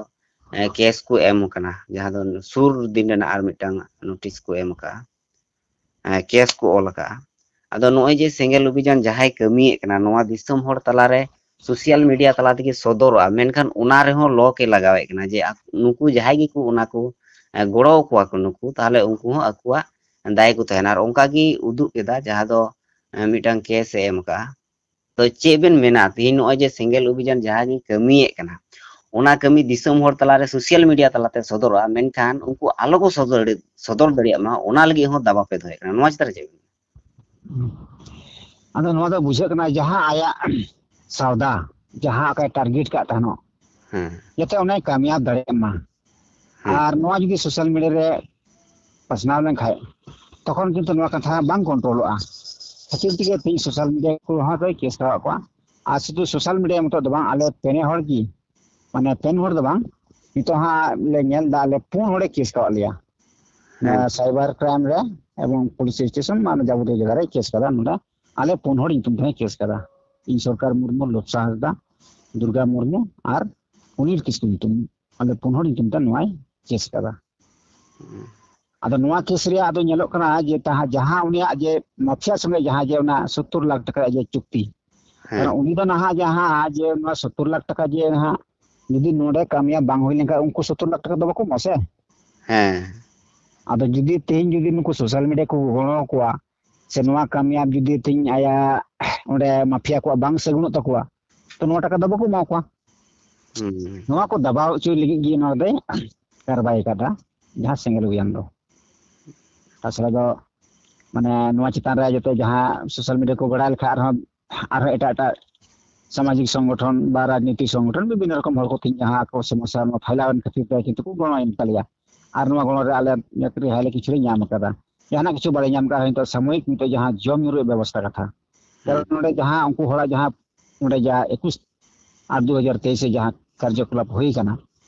ᱮᱸ, ᱠᱮᱥ ᱠᱚ ᱮᱢ ᱠᱟᱱᱟ, ᱡᱟᱦᱟᱸ ᱫᱚ ᱥᱩᱨ ᱫᱤᱱ ᱨᱮᱱᱟᱜ ᱟᱨ ᱢᱤᱫᱴᱟᱝ ᱱᱳᱴᱤᱥ ᱠᱚ ᱮᱢ ᱟᱠᱟᱫᱼᱟ, ᱮᱸ, ᱠᱮᱥ ᱠᱚ ᱚᱞ ᱟᱠᱟᱫᱼᱟ᱾ ᱟᱫᱚ ᱱᱚᱜᱼᱚᱭ ᱡᱮ ᱥᱮᱸᱜᱮᱞ ᱚᱵᱷᱤᱡᱟᱱ ᱡᱟᱦᱟᱸᱭ ᱠᱟᱹᱢᱤᱭᱮᱫ ᱠᱟᱱᱟ, ᱱᱚᱣᱟ ᱫᱤᱥᱚᱢ ᱦᱚᱲ ᱛᱟᱞᱟᱨᱮ ᱥᱳᱥᱟᱞ ᱢᱤᱰᱤᱭᱟ ᱛᱟᱞᱟ ᱛᱮᱜᱮ ᱥᱚᱫᱚᱨᱚᱜᱼᱟ, ᱢᱮᱱᱠᱷᱟᱱ ᱚᱱᱟ ᱨᱮᱦᱚᱸ ᱞᱚ ᱠᱮ ᱞᱟᱜᱟᱣᱮᱫ ᱠᱟᱱᱟ ᱡᱮ ᱟᱠ-, ᱱᱩᱠᱩ ᱡᱟᱦᱟᱸᱭ ᱜᱮᱠᱚ ᱚᱱᱟ ᱠᱚ, ᱮᱸ, ᱜᱚᱲᱚ ᱟᱠᱚᱣᱟ ᱠᱚ ᱱᱩᱠᱩ, ᱛᱟᱦᱚᱞᱮ ᱩᱱᱠᱩ ᱦᱚᱸ ᱟᱠᱚᱣᱟᱜ ᱫᱟᱭ ᱠᱚ ᱛᱟᱦᱮᱱᱟ᱾ ᱟᱨ ᱚᱱᱠᱟ ᱜᱮ ᱩᱫᱩᱜ ᱠᱮᱫᱟ, ᱡᱟᱦᱟᱸ ᱫᱚ, ᱮᱸ, ᱢᱤᱫᱴᱟᱝ ᱠᱮᱥ ᱮ ᱮᱢ ᱟᱠᱟᱫᱼᱟ᱾ ᱛᱚ ᱪᱮᱫ ᱵᱮᱱ ᱢᱮᱱᱟ, ᱛᱮᱦᱮᱧ ᱱᱚᱜᱼᱚᱭ ᱡᱮ ᱥᱮᱸᱜᱮᱞ ᱚᱵᱷᱤᱡᱟᱱ ᱡᱟᱦᱟᱸ ᱜᱮ ᱠᱟᱹᱢᱤᱭᱮᱫ ᱠᱟᱱᱟ, ᱚᱱᱟ ᱠᱟᱹᱢᱤ ᱫᱤᱥᱚᱢ ᱦᱚᱲ ᱛᱟᱞᱟᱨᱮ ᱥᱳᱥᱟᱞ ᱢᱤᱰᱤᱭᱟ ᱛᱟᱞᱟᱛᱮ ᱥᱚᱫᱚᱨᱚᱜᱼᱟ, ᱢᱮᱱᱠᱷᱟᱱ ᱩᱱᱠᱩ ᱟᱞᱚ ᱠᱚ ᱥᱚᱫᱚᱨ, ᱥᱚᱫᱚᱨ ᱫᱟᱲᱮᱭᱟᱜ ᱢᱟ, ᱚᱱᱟ ᱞᱟᱹᱜᱤᱫ ᱦᱚᱸ ᱫᱟᱵᱟ ᱯᱮ ᱫᱚᱦᱚᱭᱮᱫ ᱠᱟᱱᱟ᱾ ᱱᱚᱣᱟ ᱪᱮᱛᱟᱱ ᱨᱮ ᱪᱮᱫ ᱵᱮᱱ ᱢᱮᱱᱟ? ᱟᱫᱚ ᱱᱚᱣᱟ ᱫᱚ ᱵᱩᱡᱷᱟᱹᱜ ᱠᱟᱱᱟ, ᱡᱟᱦᱟᱸ ᱟᱭᱟᱜ ᱥᱟᱣᱫᱟ, ᱡᱟᱦᱟᱸ ᱚᱠᱟᱭ ᱴᱟᱨᱜᱮᱴ ᱠᱟᱜ ᱛᱟᱦᱮᱱᱚᱜ, ᱦᱮᱸ᱾ ᱡᱟᱛᱮ ᱚᱱᱟᱭ ᱠᱟᱢᱭᱟᱵ ᱫᱟᱲᱮᱭᱟᱜ ᱢᱟ᱾ ᱦᱮᱸ᱾ ᱟᱨ ᱱᱚᱣᱟ ᱡᱩᱫᱤ ᱥᱳᱥᱟᱞ ᱢᱤᱰᱤᱭᱟ ᱨᱮ ᱯᱟᱥᱱᱟᱣ ᱞᱮᱱᱠᱷᱟᱡ, ᱛᱚᱠᱷᱚᱱ ᱠᱤᱱᱛᱩ ᱱᱚᱣᱟ ᱠᱟᱛᱷᱟ ᱵᱟᱝ ᱠᱚᱱᱴᱨᱳᱞᱚᱜᱼᱟ᱾ ᱠᱷᱟᱹᱛᱤᱨ ᱛᱮᱜᱮ ᱛᱮᱦᱮᱧ ᱥᱳᱥᱟᱞ ᱢᱤᱰᱤᱭᱟ ᱠᱚ ᱦᱚᱸ ᱠᱚ ᱠᱮᱥ ᱠᱟᱜ ᱠᱚᱣᱟ᱾ ᱟᱨ ᱥᱩᱫᱷᱩ ᱥᱳᱥᱟᱞ ᱢᱤᱰᱤᱭᱟ ᱢᱚᱛᱚ ᱫᱚ ᱵᱟᱝ, ᱟᱞᱮ ᱯᱮᱱᱮ ᱦᱚᱲ ᱜᱮ, ᱢᱟᱱᱮ ᱯᱮᱱ ᱦᱚᱲ ᱫᱚ ᱵᱟᱝ, ᱱᱤᱛᱚᱜ ᱦᱟᱸᱜ ᱞᱮ ᱧᱮᱞ ᱮᱫᱟ, ᱟᱞᱮ ᱯᱩᱱ ᱦᱚᱲᱮ ᱠᱮᱥ ᱠᱟᱜ ᱞᱮᱭᱟ᱾ ᱦᱮᱸ᱾ ᱥᱟᱭᱵᱟᱨ ᱠᱨᱟᱭᱤᱢ ᱨᱮ ᱮᱵᱚᱝ ᱯᱩᱞᱤᱥ ᱥᱴᱮᱥᱚᱱ, ᱢᱟᱱᱮ ᱡᱟᱵᱚᱛᱤᱭᱚ ᱡᱟᱭᱜᱟ ᱨᱮ ᱠᱮᱥ ᱠᱟᱫᱟ᱾ ᱱᱚᱰᱮ ᱟᱞᱮ ᱯᱩᱱ ᱦᱚᱲ ᱧᱩᱛᱩᱢ ᱛᱮᱦᱚᱸᱭ ᱠᱮᱥ ᱠᱟᱫᱟ᱾ ᱤᱧ ᱥᱚᱨᱠᱟᱨ ᱢᱩᱨᱢᱩ, ᱞᱳᱠᱥᱟ ᱦᱟᱸᱥᱫᱟ, ᱫᱩᱨᱜᱟ ᱢᱩᱨᱢᱩ ᱟᱨ ᱚᱱᱤᱞ ᱠᱤᱥᱠᱩ ᱧᱩᱛᱩᱢ, ᱟᱞᱮ ᱯᱩᱱ ᱦᱚᱲ ᱧᱩᱛᱩᱢ ᱛᱮ ᱱᱚᱣᱟᱭ ᱠᱮᱥ ᱠᱟᱫᱟ᱾ ᱟᱫᱚ ᱱᱚᱣᱟ ᱠᱮᱥ ᱨᱮᱭᱟᱜ ᱟᱫᱚ ᱧᱮᱞᱚᱜ ᱠᱟᱱᱟ ᱡᱮ ᱛᱟᱦᱟ-, ᱡᱟᱦᱟᱸ ᱩᱱᱤᱭᱟᱜ ᱡᱮ ᱢᱟᱯᱷᱤᱭᱟ ᱥᱚᱸᱜᱮ ᱡᱟᱦᱟᱸ ᱡᱮ ᱚᱱᱟ ᱥᱚᱛᱛᱚᱨ ᱞᱟᱠᱷ ᱴᱟᱠᱟ ᱨᱮᱭᱟᱜ ᱡᱮ ᱪᱩᱠᱛᱤ, ᱦᱮᱸ᱾ ᱠᱟᱨᱚᱱ ᱩᱱᱤ ᱫᱚ ᱱᱟᱦᱟᱜ ᱡᱟᱦᱟᱸ ᱡᱮ ᱱᱚᱣᱟ ᱥᱚᱛᱛᱚᱨ ᱞᱟᱠᱷ ᱴᱟᱠᱟ ᱡᱮ ᱱᱟᱦᱟᱜ ᱡᱩᱫᱤ ᱱᱚᱰᱮ ᱠᱟᱢᱤᱭᱟᱵ ᱵᱟᱝ ᱦᱩᱭ ᱞᱮᱱᱠᱷᱟᱱ ᱩᱱᱠᱩ ᱥᱚᱛᱛᱚᱨ ᱞᱟᱠᱷ ᱴᱟᱠᱟ ᱫᱚ ᱵᱟᱠᱚ ᱮᱢᱚᱜᱼᱟ ᱥᱮ? ᱦᱮᱸ᱾ ᱟᱫᱚ ᱡᱩᱫᱤ ᱛᱮᱦᱮᱧ ᱡᱩᱫᱤ ᱱᱩᱠᱩ ᱥᱳᱥᱟᱞ ᱢᱤᱰᱤᱭᱟ ᱠᱚ ᱜᱚᱲᱚ ᱟᱠᱚᱣᱟ, ᱥᱮ ᱱᱚᱣᱟ ᱠᱟᱢᱤᱭᱟᱵ ᱡᱩᱫᱤ ᱛᱮᱦᱮᱧ ᱟᱭᱟᱜ ᱚᱸᱰᱮ ᱢᱟᱯᱷᱤᱭᱟ ᱠᱚᱣᱟᱜ ᱵᱟᱝ ᱥᱟᱹᱜᱩᱱᱚᱜ ᱛᱟᱠᱚᱣᱟ, ᱛᱚ ᱱᱚᱣᱟ ᱴᱟᱠᱟ ᱫᱚ ᱵᱟᱠᱚ ᱮᱢᱟ ᱠᱚᱣᱟ᱾ ᱦᱩᱸ᱾ ᱱᱚᱣᱟ ᱠᱚ ᱫᱟᱵᱟᱣ ᱦᱚᱪᱚᱭ ᱞᱟᱹᱜᱤᱫ ᱜᱮ ᱱᱚᱣᱟ ᱫᱚᱭ ᱠᱟᱨᱵᱟᱭ ᱟᱠᱟᱫᱟ, ᱡᱟᱦᱟᱸ ᱥᱮᱸᱜᱮᱞ ᱚᱵᱷᱤᱭᱟᱱ ᱫᱚ᱾ ᱛᱟᱪᱷᱟᱲᱟ ᱫᱚ, ᱢᱟᱱᱮ, ᱱᱚᱣᱟ ᱪᱮᱛᱟᱱ ᱨᱮ ᱡᱚᱛᱚ ᱡᱟᱦᱟᱸ ᱥᱳᱥᱟᱞ ᱢᱤᱰᱤᱭᱟ ᱠᱚ ᱵᱟᱲᱟᱭ ᱞᱮᱠᱷᱟᱱ ᱟᱨᱦᱚᱸ, ᱟᱨᱦᱚᱸ ᱮᱴᱟᱜ ᱮᱴᱟᱜ ᱥᱟᱢᱟᱡᱤᱠ ᱥᱚᱝᱜᱚᱴᱷᱚᱱ ᱵᱟ ᱨᱟᱡᱽᱱᱤᱛᱤ ᱥᱚᱝᱜᱚᱴᱷᱚᱱ ᱵᱤᱵᱷᱤᱱᱱᱚ ᱨᱚᱠᱚᱢ ᱦᱚᱲ ᱠᱚ ᱛᱮᱦᱮᱧ ᱡᱟᱦᱟᱸ ᱠᱚ ᱥᱚᱢᱚᱥᱥᱟ ᱱᱚᱣᱟ ᱯᱷᱟᱭᱞᱟᱣ ᱮᱱ ᱠᱷᱟᱹᱛᱤᱨ ᱛᱮ ᱠᱤᱱᱛᱩ ᱠᱚ ᱜᱚᱲᱚ ᱮᱢ ᱛᱟᱞᱮᱭᱟ᱾ ᱟᱨ ᱱᱚᱣᱟ ᱜᱚᱲᱚ ᱨᱮ ᱟᱞᱮ ᱨᱤᱦᱟᱭ ᱞᱮ ᱠᱤᱪᱷᱩ ᱞᱮ ᱧᱟᱢ ᱟᱠᱟᱫᱟ, ᱡᱟᱦᱟᱱᱟᱜ ᱠᱤᱪᱷᱩ ᱵᱟᱞᱮ ᱧᱟᱢ ᱟᱠᱟᱫᱟ, ᱱᱤᱛᱚᱜ ᱥᱟᱢᱚᱭᱤᱠ ᱱᱤᱛᱚᱜ ᱡᱟᱦᱟᱸ ᱡᱚᱢ ᱧᱩ ᱨᱮᱭᱟᱜ ᱵᱮᱵᱚᱥᱛᱷᱟ ᱠᱟᱛᱷᱟ᱾ ᱠᱟᱨᱚᱱ ᱦᱩᱸ᱾ ᱱᱚᱰᱮ ᱡᱟᱦᱟᱸ ᱩᱱᱠᱩ ᱦᱚᱲᱟᱜ ᱡᱟᱦᱟᱸ ᱱᱚᱰᱮ ᱡᱟ ᱮᱠᱩᱥ ᱟᱨ ᱫᱩ ᱦᱟᱡᱟᱨ ᱛᱮᱭᱤᱥ ᱨᱮ ᱡᱟᱦᱟᱸ ᱠᱟᱨᱡᱚᱠᱚᱞᱟᱯ ᱦᱩᱭ ᱟᱠᱟᱱᱟ,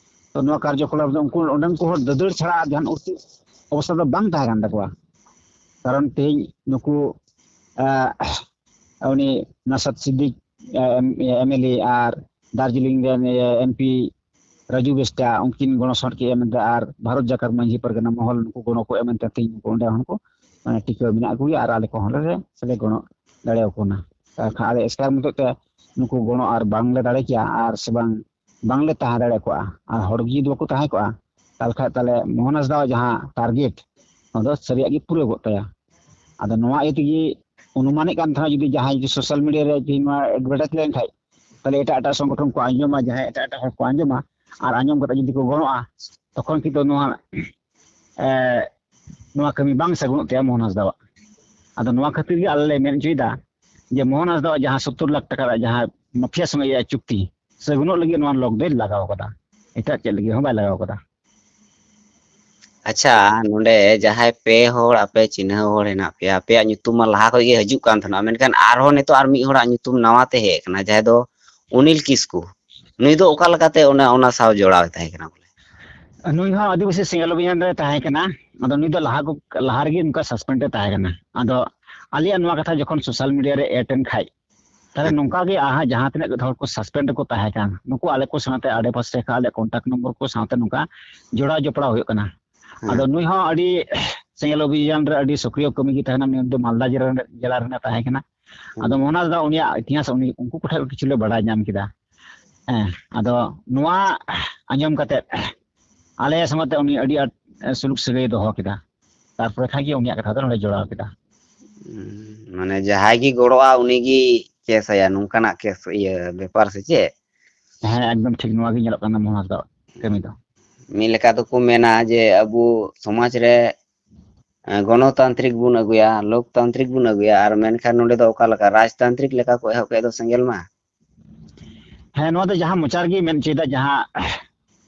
ᱛᱚ ᱱᱚᱣᱟ ᱠᱟᱨᱡᱚᱠᱚᱞᱟᱯ ᱫᱚ ᱩᱱᱠᱩ ᱚᱸᱰᱮᱱ ᱠᱚ ᱦᱚᱲ ᱫᱟᱹᱫᱟᱹᱲ ᱪᱷᱟᱲᱟ ᱟᱨ ᱡᱟᱦᱟᱱ ᱩᱪᱤᱛ ᱚᱵᱚᱥᱛᱷᱟ ᱫᱚ ᱵᱟᱝ ᱛᱟᱦᱮᱸ ᱠᱟᱱ ᱛᱟᱠᱚᱣᱟ᱾ ᱠᱟᱨᱚᱱ ᱛᱮᱦᱮᱧ ᱱᱩᱠᱩ, ᱟᱸ, ᱩᱱᱤ ᱱᱟᱥᱟᱫ ᱥᱤᱫᱫᱤᱠ, ᱟᱸ, ᱮᱢ-, ᱮᱢ ᱮᱞ ᱮ ᱟᱨ ᱫᱟᱨᱡᱤᱞᱤᱝ ᱨᱮᱱ, ᱮᱢ ᱯᱤ ᱨᱟᱡᱩ ᱵᱮᱥᱴᱟ ᱩᱱᱠᱤᱱ ᱜᱚᱲᱚ ᱥᱚᱦᱚᱫ ᱠᱤᱱ ᱮᱢ ᱮᱫᱟ ᱟᱨ ᱵᱷᱟᱨᱚᱛ ᱡᱟᱠᱟᱛ ᱢᱟᱹᱡᱷᱤ ᱯᱟᱨᱜᱟᱱᱟ ᱢᱚᱦᱚᱞ ᱱᱩᱠᱩ ᱜᱚᱲᱚ ᱠᱚ ᱮᱢ ᱮᱫᱟ, ᱛᱮᱦᱮᱧ ᱱᱩᱠᱩ ᱚᱸᱰᱮ ᱦᱚᱸ ᱠᱚ, ᱢᱟᱱᱮ, ᱴᱤᱠᱟᱹᱣ ᱢᱮᱱᱟᱜ ᱠᱚᱜᱮᱭᱟ ᱟᱨ ᱟᱞᱮ ᱠᱚᱦᱚᱸ ᱞᱮ, ᱞᱮ ᱜᱚᱲᱚ ᱫᱟᱲᱮᱭᱟᱠᱚ ᱠᱟᱱᱟ᱾ ᱟᱨ ᱠᱷᱟᱱ ᱟᱞᱮ ᱮᱥᱠᱟᱨ ᱢᱚᱛᱚ ᱛᱮ ᱱᱩᱠᱩ ᱜᱚᱲᱚ ᱟᱨ ᱵᱟᱝᱞᱮ ᱫᱟᱲᱮ ᱠᱮᱭᱟ ᱟᱨ ᱥᱮ ᱵᱟᱝ, ᱵᱟᱝᱞᱮ ᱛᱟᱦᱮᱸ ᱫᱟᱲᱮ ᱠᱚᱜᱼᱟ᱾ ᱟᱨ ᱦᱚᱲ ᱡᱩᱫᱤ ᱵᱟᱠᱚ ᱛᱟᱦᱮᱸ ᱠᱚᱜᱼᱟ, ᱛᱟᱦᱚᱞᱮ ᱠᱷᱟᱡ ᱛᱟᱦᱚᱞᱮ ᱢᱳᱦᱚᱱ ᱦᱟᱸᱥᱫᱟᱣᱟᱜ ᱡᱟᱦᱟᱸ target, ᱚᱱᱟ ᱫᱚ ᱥᱟᱹᱨᱤᱭᱟᱜ ᱜᱮ ᱯᱩᱨᱟᱹᱣ ᱠᱚᱜ ᱛᱟᱭᱟ᱾ ᱟᱫᱚ ᱱᱚᱣᱟ ᱤᱭᱟᱹ ᱛᱮᱜᱮ ᱚᱱᱩᱢᱟᱱᱮᱫ ᱠᱟᱱ ᱛᱟᱦᱮᱱᱟ, ᱡᱩᱫᱤ ᱡᱟᱦᱟᱸᱭ ᱡᱩᱫᱤ ᱥᱳᱥᱟᱞ ᱢᱤᱰᱤᱭᱟ ᱨᱮ ᱡᱩᱫᱤ ᱱᱚᱣᱟ advertise ᱞᱮᱱᱠᱷᱟᱡ, ᱛᱟᱦᱚᱞᱮ ᱮᱴᱟᱜ ᱮᱴᱟᱜ ᱥᱚᱝᱜᱚᱴᱷᱚᱱ ᱠᱚ ᱟᱸᱡᱚᱢᱟ, ᱡᱟᱦᱟᱸᱭ ᱮᱴᱟᱜ ᱮᱴᱟᱜ ᱦᱚᱲ ᱠᱚ ᱟᱸᱡᱚᱢᱟ, ᱟᱨ ᱟᱸᱡᱚᱢ ᱠᱟᱛᱮ ᱡᱩᱫᱤ ᱠᱚ ᱜᱚᱲᱚᱜᱼᱟ, ᱛᱚᱠᱷᱚᱱ ᱠᱤᱱᱛᱩ ᱱᱚᱣᱟ, ᱮ, ᱱᱚᱣᱟ ᱠᱟᱹᱢᱤ ᱵᱟᱝ ᱥᱟᱹᱜᱩᱱᱚᱜ ᱛᱟᱭᱟ ᱢᱳᱦᱚᱱ ᱦᱟᱸᱥᱫᱟᱣᱟᱜ᱾ ᱟᱫᱚ ᱱᱚᱣᱟ ᱠᱷᱟᱹᱛᱤᱨ ᱜᱮ ᱟᱞᱮ ᱞᱮ ᱢᱮᱱ ᱦᱚᱪᱚᱭᱮᱫᱟ ᱡᱮ ᱢᱳᱦᱚᱱ ᱦᱟᱸᱥᱫᱟᱣᱟᱜ ᱡᱟᱦᱟᱸ ᱥᱚᱛᱛᱚᱨ ᱞᱟᱠᱷ ᱴᱟᱠᱟ ᱨᱮᱭᱟᱜ ᱡᱟᱦᱟᱸ ᱢᱟᱯᱷᱤᱭᱟ ᱥᱚᱸᱜᱮ ᱭᱟᱜ ᱪᱩᱠᱛᱤ ᱥᱟᱹᱜᱩᱱᱚᱜ ᱞᱟᱹᱜᱤᱫ ᱱᱚᱣᱟ ᱞᱚᱠ ᱫᱚᱭ ᱞᱟᱜᱟᱣ ᱠᱟᱫᱟ, ᱮᱴᱟᱜ ᱪᱮᱫ ᱞᱟᱹᱜᱤᱫ ᱦᱚᱸ ᱵᱟᱭ ᱞᱟᱜᱟᱣ ᱠᱟᱫᱟ᱾ ᱟᱪᱪᱷᱟ, ᱱᱚᱰᱮ ᱡᱟᱦᱟᱸᱭ ᱯᱮ ᱦᱚᱲ ᱟᱯᱮ ᱪᱤᱱᱦᱟᱹᱣ ᱦᱚᱲ ᱦᱮᱱᱟᱜ ᱯᱮᱭᱟ, ᱟᱯᱮᱭᱟᱜ ᱧᱩᱛᱩᱢ ᱢᱟ ᱞᱟᱦᱟ ᱠᱷᱚᱡ ᱜᱮ ᱦᱤᱡᱩᱜ ᱠᱟᱱ ᱛᱟᱦᱮᱱᱟ, ᱢᱮᱱᱠᱷᱟᱱ ᱟᱨᱦᱚᱸ ᱱᱤᱛᱚᱜ ᱟᱨ ᱢᱤᱫ ᱦᱚᱲᱟᱜ ᱧᱩᱛᱩᱢ ᱱᱟᱣᱟ ᱛᱮ ᱦᱮᱡ ᱟᱠᱟᱱᱟ, ᱡᱟᱦᱟᱸᱭ ᱫᱚ ᱚᱱᱤᱞ ᱠᱤᱥᱠᱩ᱾ ᱱᱩᱭ ᱫᱚ ᱚᱠᱟ ᱞᱮᱠᱟᱛᱮ ᱚᱱᱟ, ᱚᱱᱟ ᱥᱟᱶ ᱡᱚᱲᱟᱣ ᱮ ᱛᱟᱦᱮᱸ ᱠᱟᱱᱟ ᱵᱚᱞᱮ? ᱱᱩᱭ ᱦᱚᱸ ᱟᱹᱫᱤᱵᱟᱹᱥᱤ ᱥᱮᱸᱜᱮᱞ ᱚᱵᱷᱤᱭᱟᱱ ᱨᱮ ᱛᱟᱦᱮᱸ ᱠᱟᱱᱟ᱾ ᱟᱫᱚ ᱱᱩᱭ ᱫᱚ ᱞᱟᱦᱟ ᱠᱚ, ᱞᱟᱦᱟ ᱨᱮᱜᱮ ᱱᱚᱝᱠᱟ suspend ᱮ ᱛᱟᱦᱮᱸ ᱠᱟᱱᱟ᱾ ᱟᱫᱚ ᱟᱞᱮᱭᱟᱜ ᱱᱚᱣᱟ ᱠᱟᱛᱷᱟ ᱡᱚᱠᱷᱚᱱ ᱥᱳᱥᱟᱞ ᱢᱤᱰᱤᱭᱟ ᱨᱮ ᱮᱰ ᱮᱱ ᱠᱷᱟᱡ, ᱛᱟᱦᱞᱮ ᱱᱚᱝᱠᱟ ᱜᱮ ᱟᱦᱟ ᱡᱟᱦᱟᱸ ᱛᱤᱱᱟᱹᱜ ᱦᱚᱲ ᱠᱚ ᱥᱟᱥᱯᱮᱱᱰ ᱨᱮᱠᱚ ᱛᱟᱦᱮᱸ ᱠᱟᱱ, ᱱᱩᱠᱩ ᱟᱞᱮ ᱠᱚ ᱥᱟᱶᱛᱮ ᱟᱰᱮ ᱯᱟᱥᱮ ᱠᱷᱚᱱ ᱟᱞᱮ ᱠᱚᱱᱴᱟᱠᱴ ᱱᱚᱢᱵᱚᱨ ᱠᱚ ᱥᱟᱶᱛᱮ ᱱᱚᱝᱠᱟ ᱡᱚᱲᱟᱣ ᱡᱚᱯᱲᱟᱣ ᱦᱩᱭᱩᱜ ᱠᱟᱱᱟ᱾ ᱟᱫᱚ ᱱᱩᱭ ᱦᱚᱸ ᱟᱹᱰᱤ ᱥᱮᱸᱜᱮᱞ ᱚᱵᱷᱤᱡᱟᱱ ᱨᱮ ᱟᱹᱰᱤ ᱥᱚᱠᱨᱤᱭᱚ ᱠᱟᱹᱢᱤ ᱜᱮ ᱛᱟᱦᱮᱱᱟ᱾ ᱱᱩᱭ ᱫᱚ ᱢᱟᱞᱫᱟ ᱡᱮᱞᱟ ᱨᱮᱱ, ᱡᱮᱞᱟ ᱨᱮᱱᱮ ᱛᱟᱦᱮᱸ ᱠᱟᱱᱟ᱾ ᱟᱫᱚ ᱢᱚᱦᱚᱱᱟᱥ ᱫᱟ ᱩᱱᱤᱭᱟᱜ ᱤᱛᱤᱦᱟᱥ ᱩᱱᱤ, ᱩᱱᱠᱩ ᱠᱚᱴᱷᱮᱱ ᱠᱤᱪᱷᱩ ᱞᱮ ᱵᱟᱲᱟᱭ ᱧᱟᱢ ᱠᱮᱫᱟ᱾ ᱦᱮᱸ, ᱟᱫᱚ ᱱᱚᱣᱟ ᱟᱸᱡᱚᱢ ᱠᱟᱛᱮ ᱟᱞᱮ ᱥᱟᱶᱛᱮ ᱩᱱᱤ ᱟᱹᱰᱤ ᱟᱸᱴ ᱥᱩᱞᱩᱠ ᱥᱟᱹᱜᱟᱹᱭ ᱫᱚᱦᱚ ᱠᱮᱫᱟ᱾ ᱛᱟᱨᱯᱚᱨᱮ ᱠᱷᱟᱱ ᱜᱮ ᱩᱱᱤᱭᱟᱜ ᱠᱟᱛᱷᱟ ᱫᱚ ᱱᱚᱰᱮ ᱡᱚᱲᱟᱣ ᱠᱮᱫᱟ᱾ ᱢᱟᱱᱮ ᱡᱟᱦᱟᱸᱭ ᱜᱮ ᱜᱚᱲᱚᱜᱼᱟ ᱩᱱᱤ ᱜᱮ ᱠᱮᱥ ᱟᱭᱟ, ᱱᱚᱝᱠᱟᱱᱟᱜ ᱠᱮᱥ ᱤᱭᱟᱹ ᱵᱮᱯᱟᱨ ᱥᱮ ᱪᱮᱫ? ᱦᱮᱸ, ᱮᱠᱫᱚᱢ ᱴᱷᱤᱠ, ᱱᱚᱣᱟ ᱜᱮ ᱧᱮᱞᱚᱜ ᱠᱟᱱᱟ ᱢᱚᱦᱚᱱᱟᱥ ᱫᱟ ᱠᱟᱹᱢᱤ ᱫᱚ᱾ ᱢᱤᱫ ᱞᱮᱠᱟ ᱫᱚᱠᱚ ᱢᱮᱱᱟ ᱡᱮ ᱟᱵᱚ ᱥᱚᱢᱟᱡᱽ ᱨᱮ ᱮ, ᱜᱚᱱᱚᱛᱟᱱᱛᱨᱤᱠ ᱵᱚᱱ ᱟᱹᱜᱩᱭᱟ, ᱞᱳᱠᱛᱟᱱᱛᱨᱤᱠ ᱵᱚᱱ ᱟᱹᱜᱩᱭᱟ, ᱟᱨ ᱢᱮᱱᱠᱷᱟᱱ ᱱᱚᱰᱮ ᱫᱚ ᱚᱠᱟ ᱞᱮᱠᱟ ᱨᱟᱡᱽᱛᱟᱱᱛᱨᱤᱠ ᱞᱮᱠᱟ ᱠᱚ ᱮᱦᱚᱵ ᱠᱮᱫ ᱫᱚ ᱥᱮᱸᱜᱮᱞ ᱢᱟ᱾ ᱦᱮᱸ, ᱱᱚᱣᱟ ᱫᱚ ᱡᱟᱦᱟᱸ ᱢᱚᱪᱟ ᱨᱮᱜᱮ ᱢᱮᱱ ᱦᱚᱪᱚᱭᱮᱫᱟ, ᱡᱟᱦᱟᱸ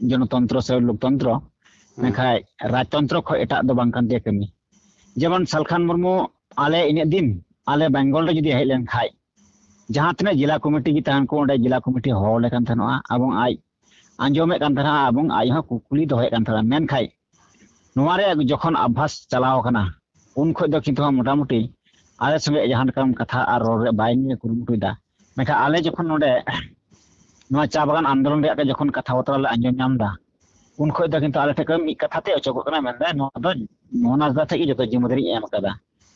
ᱡᱚᱱᱚᱛᱚᱱᱛᱨᱚ ᱥᱮ ᱞᱳᱠᱛᱚᱱᱛᱨᱚ, ᱢᱮᱱᱠᱷᱟᱱ ᱨᱟᱡᱽᱛᱚᱱᱛᱨᱚ ᱠᱷᱚᱱ ᱮᱴᱟᱜ ᱫᱚ ᱵᱟᱝ ᱠᱟᱱ ᱛᱟᱭᱟ ᱠᱟᱹᱢᱤ᱾ ᱡᱮᱢᱚᱱ ᱥᱟᱞᱠᱷᱟᱱ ᱢᱩᱨᱢᱩ ᱟᱞᱮ ᱤᱱᱟᱹᱜ ᱫᱤᱱ ᱟᱞᱮ ᱵᱮᱝᱜᱚᱞ ᱨᱮ ᱡᱩᱫᱤ ᱦᱮᱡ ᱞᱮᱱ ᱠᱷᱟᱡ, ᱡᱟᱦᱟᱸ ᱛᱤᱱᱟᱹᱜ ᱡᱮᱞᱟ ᱠᱚᱢᱤᱴᱤ ᱜᱮ ᱛᱟᱦᱮᱱ ᱠᱚ, ᱚᱸᱰᱮ ᱡᱮᱞᱟ ᱠᱚᱢᱤᱴᱤ ᱦᱚᱦᱚ ᱟᱞᱮ ᱠᱟᱱ ᱛᱟᱦᱮᱱᱚᱜᱼᱟ, ᱮᱵᱚᱝ ᱟᱡ ᱟᱸᱡᱚᱢᱮᱫ ᱠᱟᱱ ᱛᱟᱦᱮᱱᱟ ᱮᱵᱚᱝ ᱟᱡ ᱦᱚᱸ ᱠᱩᱠᱞᱤ ᱫᱚᱦᱚᱭᱮᱫ ᱠᱟᱱ ᱛᱟᱦᱮᱱᱟ᱾ ᱢᱮᱱᱠᱷᱟᱡ ᱱᱚᱣᱟ ᱨᱮᱭᱟᱜ ᱡᱚᱠᱷᱚᱱ ᱟᱵᱷᱟᱥ ᱪᱟᱞᱟᱣ ᱟᱠᱟᱱᱟ, ᱩᱱ ᱠᱷᱚᱱ ᱫᱚ ᱠᱤᱱᱛᱩ ᱢᱚᱴᱟᱢᱩᱴᱤ ᱟᱞᱮ ᱥᱚᱸᱜᱮ ᱡᱟᱦᱟᱸ ᱞᱮᱠᱟᱢ ᱠᱟᱛᱷᱟ ᱟᱨ ᱨᱚᱲ ᱨᱮᱭᱟᱜ ᱵᱟᱭ ᱱᱤᱭᱟᱹ ᱠᱩᱨᱩᱢᱩᱴᱩᱭᱮᱫᱟ᱾ ᱢᱮᱱᱠᱷᱟᱱ ᱟᱞᱮ ᱡᱚᱠᱷᱚᱱ ᱱᱚᱰᱮ ᱱᱚᱣᱟ ᱪᱟ ᱵᱟᱜᱟᱱ ᱟᱱᱫᱳᱞᱚᱱ ᱨᱮᱭᱟᱜ ᱡᱚᱠᱷᱚᱱ ᱠᱟᱛᱷᱟ ᱵᱟᱛᱨᱟ ᱞᱮ ᱟᱸᱡᱚᱢ ᱧᱟᱢ ᱮᱫᱟ, ᱩᱱ ᱠᱷᱚᱱ ᱫᱚ ᱠᱤᱱᱛᱩ ᱟᱞᱮ ᱴᱷᱮᱱ ᱠᱷᱚᱱ ᱢᱤᱫ ᱠᱟᱛᱷᱟ ᱛᱮ ᱚᱪᱚᱜᱚᱜ ᱠᱟᱱᱟ, ᱢᱮᱱᱫᱟᱭ ᱱᱚᱣᱟ ᱫᱚ ᱢᱚᱦᱚᱱᱟᱥ ᱫᱟ ᱴᱷᱮᱱ ᱜᱮ ᱡᱚᱛᱚ ᱡᱤᱢᱟᱹᱫᱟᱨᱤᱧ ᱮᱢ ᱟᱠᱟᱫᱟ᱾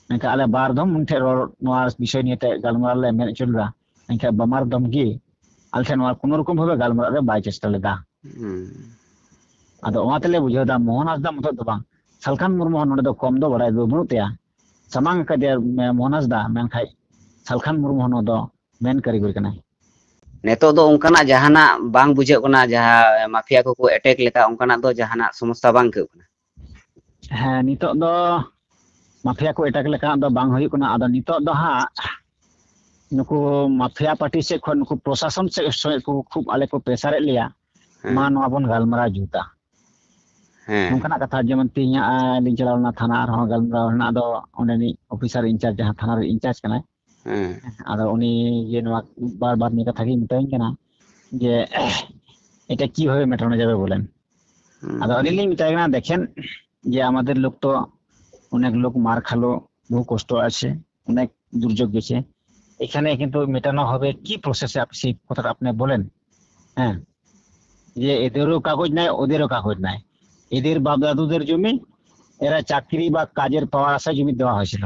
ᱢᱮᱱᱠᱷᱟᱱ ᱟᱞᱮ ᱵᱟᱨ ᱫᱷᱚᱢ ᱩᱱ ᱴᱷᱮᱱ ᱨᱚᱲ, ᱱᱚᱣᱟ ᱵᱤᱥᱚᱭ ᱱᱤᱭᱮ ᱛᱮ ᱜᱟᱞᱢᱟᱨᱟᱣ ᱞᱮ ᱢᱮᱱ ᱦᱚᱪᱚ ᱞᱮᱫᱟ, ᱢᱮᱱᱠᱷᱟᱱ ᱵᱟᱱᱟᱨ ᱫᱷᱚᱢ ᱜᱮ ᱟᱞᱮ ᱴᱷᱮᱱ ᱱᱚᱣᱟ ᱠᱳᱱᱳ ᱨᱚᱠᱚᱢ ᱵᱷᱟᱵᱮ ᱜᱟᱞᱢᱟᱨᱟᱣ ᱨᱮ ᱵᱟᱭ ᱪᱮᱥᱴᱟ ᱞᱮᱫᱟ᱾ ᱟᱫᱚ ᱚᱱᱟ ᱛᱮᱞᱮ ᱵᱩᱡᱷᱟᱹᱣ ᱮᱫᱟ ᱢᱳᱦᱚᱱ ᱦᱟᱸᱥᱫᱟ ᱢᱚᱛᱚ ᱫᱚ ᱵᱟᱝ, ᱥᱟᱞᱠᱷᱟᱱ ᱢᱩᱨᱢᱩ ᱦᱚᱸ ᱱᱚᱰᱮ ᱫᱚ ᱠᱚᱢ ᱫᱚ ᱵᱟᱲᱟᱭ ᱫᱚ ᱵᱟᱹᱱᱩᱜ ᱛᱟᱭᱟ᱾ ᱥᱟᱢᱟᱝ ᱟᱠᱟᱫᱮᱭᱟ ᱢᱳᱦᱚᱱ ᱦᱟᱸᱥᱫᱟ, ᱢᱮᱱᱠᱷᱟᱡ ᱥᱟᱞᱠᱷᱟᱱ ᱢᱩᱨᱢᱩ ᱦᱚᱸ ᱱᱚᱣᱟ ᱫᱚ ᱢᱮᱱ ᱠᱟᱹᱨᱤᱜᱚᱞ ᱠᱟᱱᱟᱭ᱾ ᱱᱤᱛᱚᱜ ᱫᱚ ᱚᱱᱠᱟᱱᱟᱜ ᱡᱟᱦᱟᱱᱟᱜ ᱵᱟᱝ ᱵᱩᱡᱷᱟᱹᱜ ᱠᱟᱱᱟ ᱡᱟᱦᱟᱸ ᱢᱟᱯᱷᱤᱭᱟ ᱠᱚᱠᱚ ᱮᱴᱮᱠ ᱞᱮᱠᱟ, ᱚᱱᱠᱟᱱᱟᱜ ᱫᱚ ᱡᱟᱦᱟᱱᱟᱜ ᱥᱚᱢᱚᱥᱥᱟ ᱵᱟᱝ ᱟᱹᱭᱠᱟᱹᱜ ᱠᱟᱱᱟ? ᱦᱮᱸ, ᱱᱤᱛᱚᱜ ᱫᱚ ᱢᱟᱯᱷᱤᱭᱟ ᱠᱚ ᱮᱴᱮᱠ ᱞᱮᱠᱟᱱᱟᱜ ᱫᱚ ᱵᱟᱝ ᱦᱩᱭᱩᱜ ᱠᱟᱱᱟ᱾ ᱟᱫᱚ ᱱᱤᱛᱚᱜ ᱫᱚ ᱦᱟᱸᱜ ᱱᱩᱠᱩ ᱢᱟᱯᱷᱤᱭᱟ ᱯᱟᱨᱴᱤ ᱥᱮᱫ ᱠᱷᱚᱱ ᱱᱩᱠᱩ ᱯᱨᱚᱥᱟᱥᱚᱱ ᱥᱮᱫ ᱠᱷᱚᱱ ᱠᱚ ᱠᱷᱩᱵ ᱟᱞᱮ ᱠᱚ ᱯᱨᱮᱥᱟᱨᱮᱫ ᱞᱮᱭᱟ, ᱢᱟ ᱱᱚᱣᱟ ᱵᱚᱱ ᱜᱟᱞᱢᱟᱨᱟᱣ ᱡᱩᱛᱟ᱾ ᱱᱚᱝᱠᱟᱱᱟᱜ ᱠᱟᱛᱷᱟ, ᱡᱮᱢᱚᱱ ᱛᱮᱦᱮᱧ ᱦᱟᱸᱜ ᱞᱤᱧ ᱪᱟᱞᱟᱣ ᱞᱮᱱᱟ ᱛᱷᱟᱱᱟ, ᱟᱨᱦᱚᱸ ᱜᱟᱞᱢᱟᱨᱟᱣ ᱨᱮᱱᱟᱜ ᱫᱚ ᱚᱸᱰᱮᱱᱤᱡ ᱚᱯᱷᱤᱥᱟᱨ ᱤᱱᱪᱟᱨᱡᱽ, ᱡᱟᱦᱟᱸ ᱛᱷᱟᱱᱟ ᱨᱮ ᱤᱱᱪᱟᱨᱡᱽ ᱠᱟᱱᱟᱭ, ᱦᱮᱸ ᱟᱫᱚ ᱩᱱᱤ ᱡᱮ ᱱᱚᱣᱟ ᱵᱟᱨ ᱵᱟᱨ ᱱᱤᱭᱟᱹ ᱠᱟᱛᱷᱟ ᱜᱮᱭ ᱢᱮᱛᱟᱹᱧ ᱠᱟᱱᱟ ᱡᱮ ᱮᱴᱟ ᱠᱤ ᱵᱷᱟᱵᱮ ᱢᱮᱴᱟনো যাবে বলেন। হুম, ᱟᱫᱚ ᱟᱹᱞᱤᱧ ᱞᱤᱧ ᱢᱮᱛᱟᱭ ᱠᱟᱱᱟ, দেখেন যে আমাদের লোক তো অনেক লোক মার খালো, বহু কষ্ট আছে, অনেক দুর্যোগ গেছে, এখানে কিন্তু মেটানো হবে কি প্রসেসে আপনি সেই কথাটা আপনি বলেন। হ্যাঁ, যে এদেরও কাগজ নাই, ওদেরও কাগজ নাই, এদের বাপ দাদুদের জমি, এরা চাকরি বা কাজের পাওয়ার আশায় জমি দেওয়া হয়েছিল।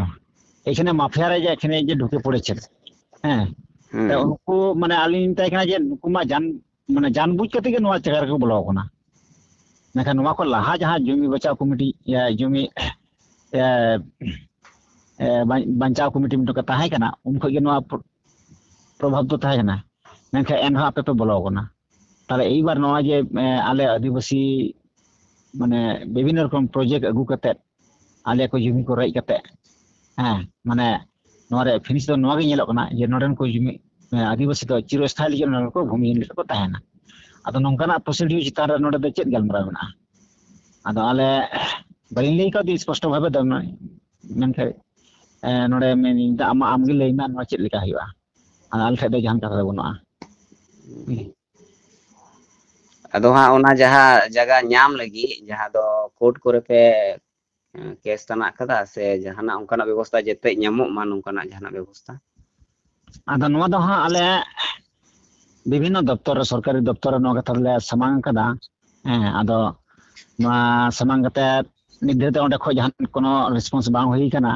এখানে মাফিয়ারা যে এখানে যে ঢুকে পড়েছে, হ্যাঁ, হুম তা ᱩᱱᱠᱩ ᱢᱟᱱᱮ ᱟᱹᱞᱤᱧ ᱢᱮᱛᱟᱭ ᱠᱟᱱᱟ ᱡᱮ ᱱᱩᱠᱩ ᱢᱟ ᱡᱟᱱ ᱢᱟᱱᱮ ᱡᱟᱱ ᱵᱩᱡᱽ ᱠᱟᱛᱮ ᱜᱮ ᱱᱚᱣᱟ ᱡᱟᱭᱜᱟ ᱨᱮᱠᱚ ᱵᱚᱞᱚ ᱟᱠᱟᱱᱟ᱾ ᱢᱮᱱᱠᱷᱟᱱ ᱱᱚᱣᱟ ᱠᱚ ᱞᱟᱦᱟ ᱡᱟᱦᱟᱸ ᱡᱚᱢᱤ ᱵᱟᱪᱟᱣ ᱠᱚᱢᱤᱴᱤ, ᱤᱭᱟᱹ, ᱡᱚᱢᱤ, ᱤᱭᱟᱹ, ᱤᱭᱟᱹ, ᱵᱟᱧ- ᱵᱟᱧᱪᱟᱣ ᱠᱚᱢᱤᱴᱤ ᱢᱤᱫᱴᱟᱝ ᱛᱟᱦᱮᱸ ᱠᱟᱱᱟ, ᱩᱱ ᱠᱷᱚᱱ ᱜᱮ ᱱᱚᱣᱟ ᱯᱨᱚ- ᱯᱨᱚᱵᱷᱟᱵ ᱫᱚ ᱛᱟᱦᱮᱸ ᱠᱟᱱᱟ᱾ ᱢᱮᱱᱠᱷᱟᱱ ᱮᱱᱦᱚᱸ ᱟᱯᱮ ᱯᱮ ᱵᱚᱞᱚ ᱟᱠᱟᱱᱟ᱾ ᱛᱟᱦᱞᱮ ᱮᱭᱵᱟᱨ ᱱᱚᱣᱟ ᱡᱮ, ᱮ, ᱟᱞᱮ ᱟᱹᱫᱤᱵᱟᱹᱥᱤ ᱢᱟᱱᱮ ᱵᱤᱵᱷᱤᱱᱱᱚ ᱨᱚᱠᱚᱢ ᱯᱨᱚᱡᱮᱠᱴ ᱟᱹᱜᱩ ᱠᱟᱛᱮᱫ, ᱟᱞᱮ ᱠᱚ ᱡᱚᱢᱤ ᱠᱚ ᱨᱮᱡ ᱠᱟᱛᱮᱫ, ᱦᱮᱸ, ᱢᱟᱱᱮ ᱱᱚᱣᱟ ᱨᱮᱭᱟᱜ ᱯᱷᱤᱱᱤᱥ ᱫᱚ ᱱᱚᱣᱟ ᱜᱮ ᱧᱮᱞᱚᱜ ᱠᱟᱱᱟ ᱡᱮ ᱱᱚᱰᱮᱱ ᱠᱚ ᱡᱚᱢᱤ, ᱮ, ᱟᱹᱫᱤᱵᱟᱹᱥᱤ ᱫᱚ ᱪᱤᱨᱚᱥᱛᱷᱟᱭᱤ ᱞᱟᱹᱜᱤᱫ ᱱᱚᱰᱮ ᱠᱚ ᱵᱷᱩᱢᱤᱦᱤᱱ ᱞᱟᱹᱜᱤᱫ ᱠᱚ ᱛᱟᱦᱮᱱᱟ᱾ ᱟᱫᱚ ᱱᱚᱝᱠᱟᱱᱟᱜ ᱯᱨᱚᱥᱤᱰᱤᱭᱳ ᱪᱮᱛᱟᱱ ᱨᱮ ᱱᱚᱰᱮ ᱫᱚ ᱪᱮᱫ ᱜᱟᱞᱢᱟᱨᱟᱣ ᱢᱮᱱᱟᱜᱼᱟ? ᱟᱫᱚ ᱟᱞᱮ ᱵᱟᱹᱞᱤᱧ ᱞᱟᱹᱭ ᱠᱟᱣᱫᱮᱭᱟ ᱥᱯᱚᱥᱴᱚ ᱵᱷᱟᱵᱮ ᱫᱚ, ᱢᱮᱱᱠᱷᱟᱱ, ᱮ, ᱱᱚᱰᱮ ᱢᱮᱱ ᱟᱢᱟᱜ ᱟᱢᱜᱮ ᱞᱟᱹᱭ ᱢᱮ ᱱᱚᱣᱟ ᱪᱮᱫ ᱞᱮᱠᱟ ᱦᱩᱭᱩᱜᱼᱟ᱾ ᱟᱨ ᱟᱞᱮ ᱴᱷᱮᱡ ᱫᱚ ᱡᱟᱦᱟᱱ ᱠᱟᱛᱷᱟ ᱫᱚ ᱵᱟᱹᱱᱩᱜᱼᱟ᱾ ᱟᱫᱚ ᱦᱟᱸᱜ ᱚᱱᱟ ᱡᱟᱦᱟᱸ ᱡᱟᱭᱜᱟ ᱧᱟᱢ ᱞᱟᱹᱜᱤᱫ, ᱡᱟᱦᱟᱸ ᱫᱚ ᱠᱳᱨᱴ ᱠᱚᱨᱮ ᱯᱮ ᱠᱮᱥ ᱛᱟᱱᱟᱜ ᱠᱟᱫᱟ ᱥᱮ ᱡᱟᱦᱟᱱᱟᱜ ᱚᱱᱠᱟᱱᱟᱜ ᱵᱮᱵᱚᱥᱛᱟ ᱡᱟᱛᱮ ᱧᱟᱢᱚᱜ ᱢᱟ, ᱱᱚᱝᱠᱟᱱᱟᱜ ᱡᱟᱦᱟᱱᱟᱜ ᱵᱮᱵᱚᱥᱛᱟ? ᱟᱫᱚ ᱱᱚᱣᱟ ᱫᱚ ᱦᱟᱸᱜ ᱟᱞᱮ ᱵᱤᱵᱷᱤᱱᱱᱚ ᱫᱚᱯᱛᱚᱨ ᱨᱮ, ᱥᱚᱨᱠᱟᱨᱤ ᱫᱚᱯᱛᱚᱨ ᱨᱮ ᱱᱚᱣᱟ ᱠᱟᱛᱷᱟ ᱫᱚᱞᱮ ᱥᱟᱢᱟᱝ ᱟᱠᱟᱫᱟ᱾ ᱦᱮᱸ, ᱟᱫᱚ ᱱᱚᱣᱟ ᱥᱟᱢᱟᱝ ᱠᱟᱛᱮ ᱱᱤᱛ ᱫᱷᱟᱹᱵᱤᱡ ᱛᱮ ᱚᱸᱰᱮ ᱠᱷᱚᱡ ᱡᱟᱦᱟᱱ ᱠᱳᱱᱳ ᱨᱮᱥᱯᱚᱱᱥ ᱵᱟᱝ ᱦᱩᱭ ᱟᱠᱟᱱᱟ᱾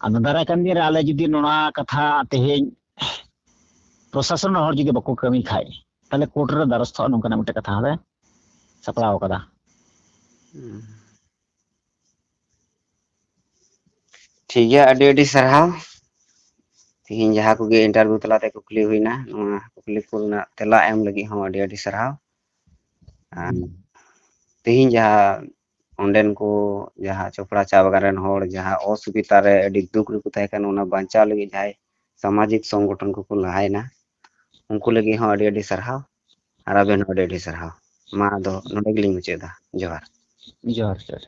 ᱟᱫᱚ ᱫᱟᱨᱟᱭ ᱠᱟᱱ ᱫᱤᱱ ᱨᱮ ᱟᱞᱮ ᱡᱩᱫᱤ ᱱᱚᱣᱟ ᱠᱟᱛᱷᱟ ᱛᱮᱦᱮᱧ ᱯᱨᱚᱥᱟᱥᱚᱱ ᱨᱮᱱ ᱦᱚᱲ ᱡᱩᱫᱤ ᱵᱟᱠᱚ ᱠᱟᱹᱢᱤ ᱠᱷᱟᱡ, ᱛᱟᱦᱞᱮ ᱠᱳᱨᱴ ᱨᱮ ᱫᱟᱨᱚᱥᱛᱚᱜᱼᱟ, ᱱᱚᱝᱠᱟᱱᱟᱜ ᱢᱤᱫᱴᱮᱱ ᱠᱟᱛᱷᱟ ᱦᱚᱸᱞᱮ ᱥᱟᱯᱲᱟᱣ ᱟᱠᱟᱫᱟ᱾ ᱦᱩᱸ᱾ ᱴᱷᱤᱠ ᱜᱮᱭᱟ, ᱟᱹᱰᱤ ᱟᱹᱰᱤ ᱥᱟᱨᱦᱟᱣ᱾ ᱛᱤᱦᱤᱧ ᱡᱟᱦᱟᱸ ᱠᱚᱜᱮ ᱤᱱᱴᱟᱨᱵᱷᱤᱭᱩ ᱛᱟᱞᱟᱛᱮ ᱠᱩᱠᱞᱤ ᱦᱩᱭᱱᱟ, ᱱᱚᱣᱟ ᱠᱩᱠᱞᱤ ᱠᱚ ᱨᱮᱱᱟᱜ ᱛᱮᱞᱟ ᱮᱢ ᱞᱟᱹᱜᱤᱫ ᱦᱚᱸ ᱟᱹᱰᱤ ᱟᱹᱰᱤ ᱥᱟᱨᱦᱟᱣ᱾ ᱟᱨ ᱛᱤᱦᱤᱧ ᱡᱟᱦᱟᱸ ᱚᱸᱰᱮᱱ ᱠᱚ, ᱡᱟᱦᱟᱸ ᱪᱚᱯᱲᱟ ᱪᱟ ᱵᱟᱜᱟᱱ ᱨᱮᱱ ᱦᱚᱲ ᱡᱟᱦᱟᱸ ᱚᱥᱩᱵᱤᱫᱷᱟ ᱨᱮ ᱟᱹᱰᱤ ᱫᱩᱠ ᱨᱮᱠᱚ ᱛᱟᱦᱮᱸ ᱠᱟᱱᱟ, ᱚᱱᱟ ᱵᱟᱧᱪᱟᱣ ᱞᱟᱹᱜᱤᱫ ᱡᱟᱦᱟᱸᱭ ᱥᱟᱢᱟᱡᱤᱠ ᱥᱚᱝᱜᱚᱴᱷᱚᱱ ᱠᱚᱠᱚ ᱞᱟᱦᱟᱭᱮᱱᱟ, ᱩᱱᱠᱩ ᱞᱟᱹᱜᱤᱫ ᱦᱚᱸ ᱟᱹᱰᱤ ᱟᱹᱰᱤ ᱥᱟᱨᱦᱟᱣ᱾ ᱟᱨ ᱟᱵᱮᱱ ᱦᱚᱸ ᱟᱹᱰᱤ ᱟᱹᱰᱤ ᱥᱟᱨᱦᱟᱣ᱾ ᱢᱟ ᱟᱫᱚ ᱱᱚᱰᱮ ᱜᱮᱞᱤᱧ ᱢᱩᱪᱟᱹᱫ ᱮᱫᱟ᱾ ᱡᱚᱦᱟᱨ᱾ ᱡᱚᱦᱟᱨ, ᱡᱚᱦᱟᱨ᱾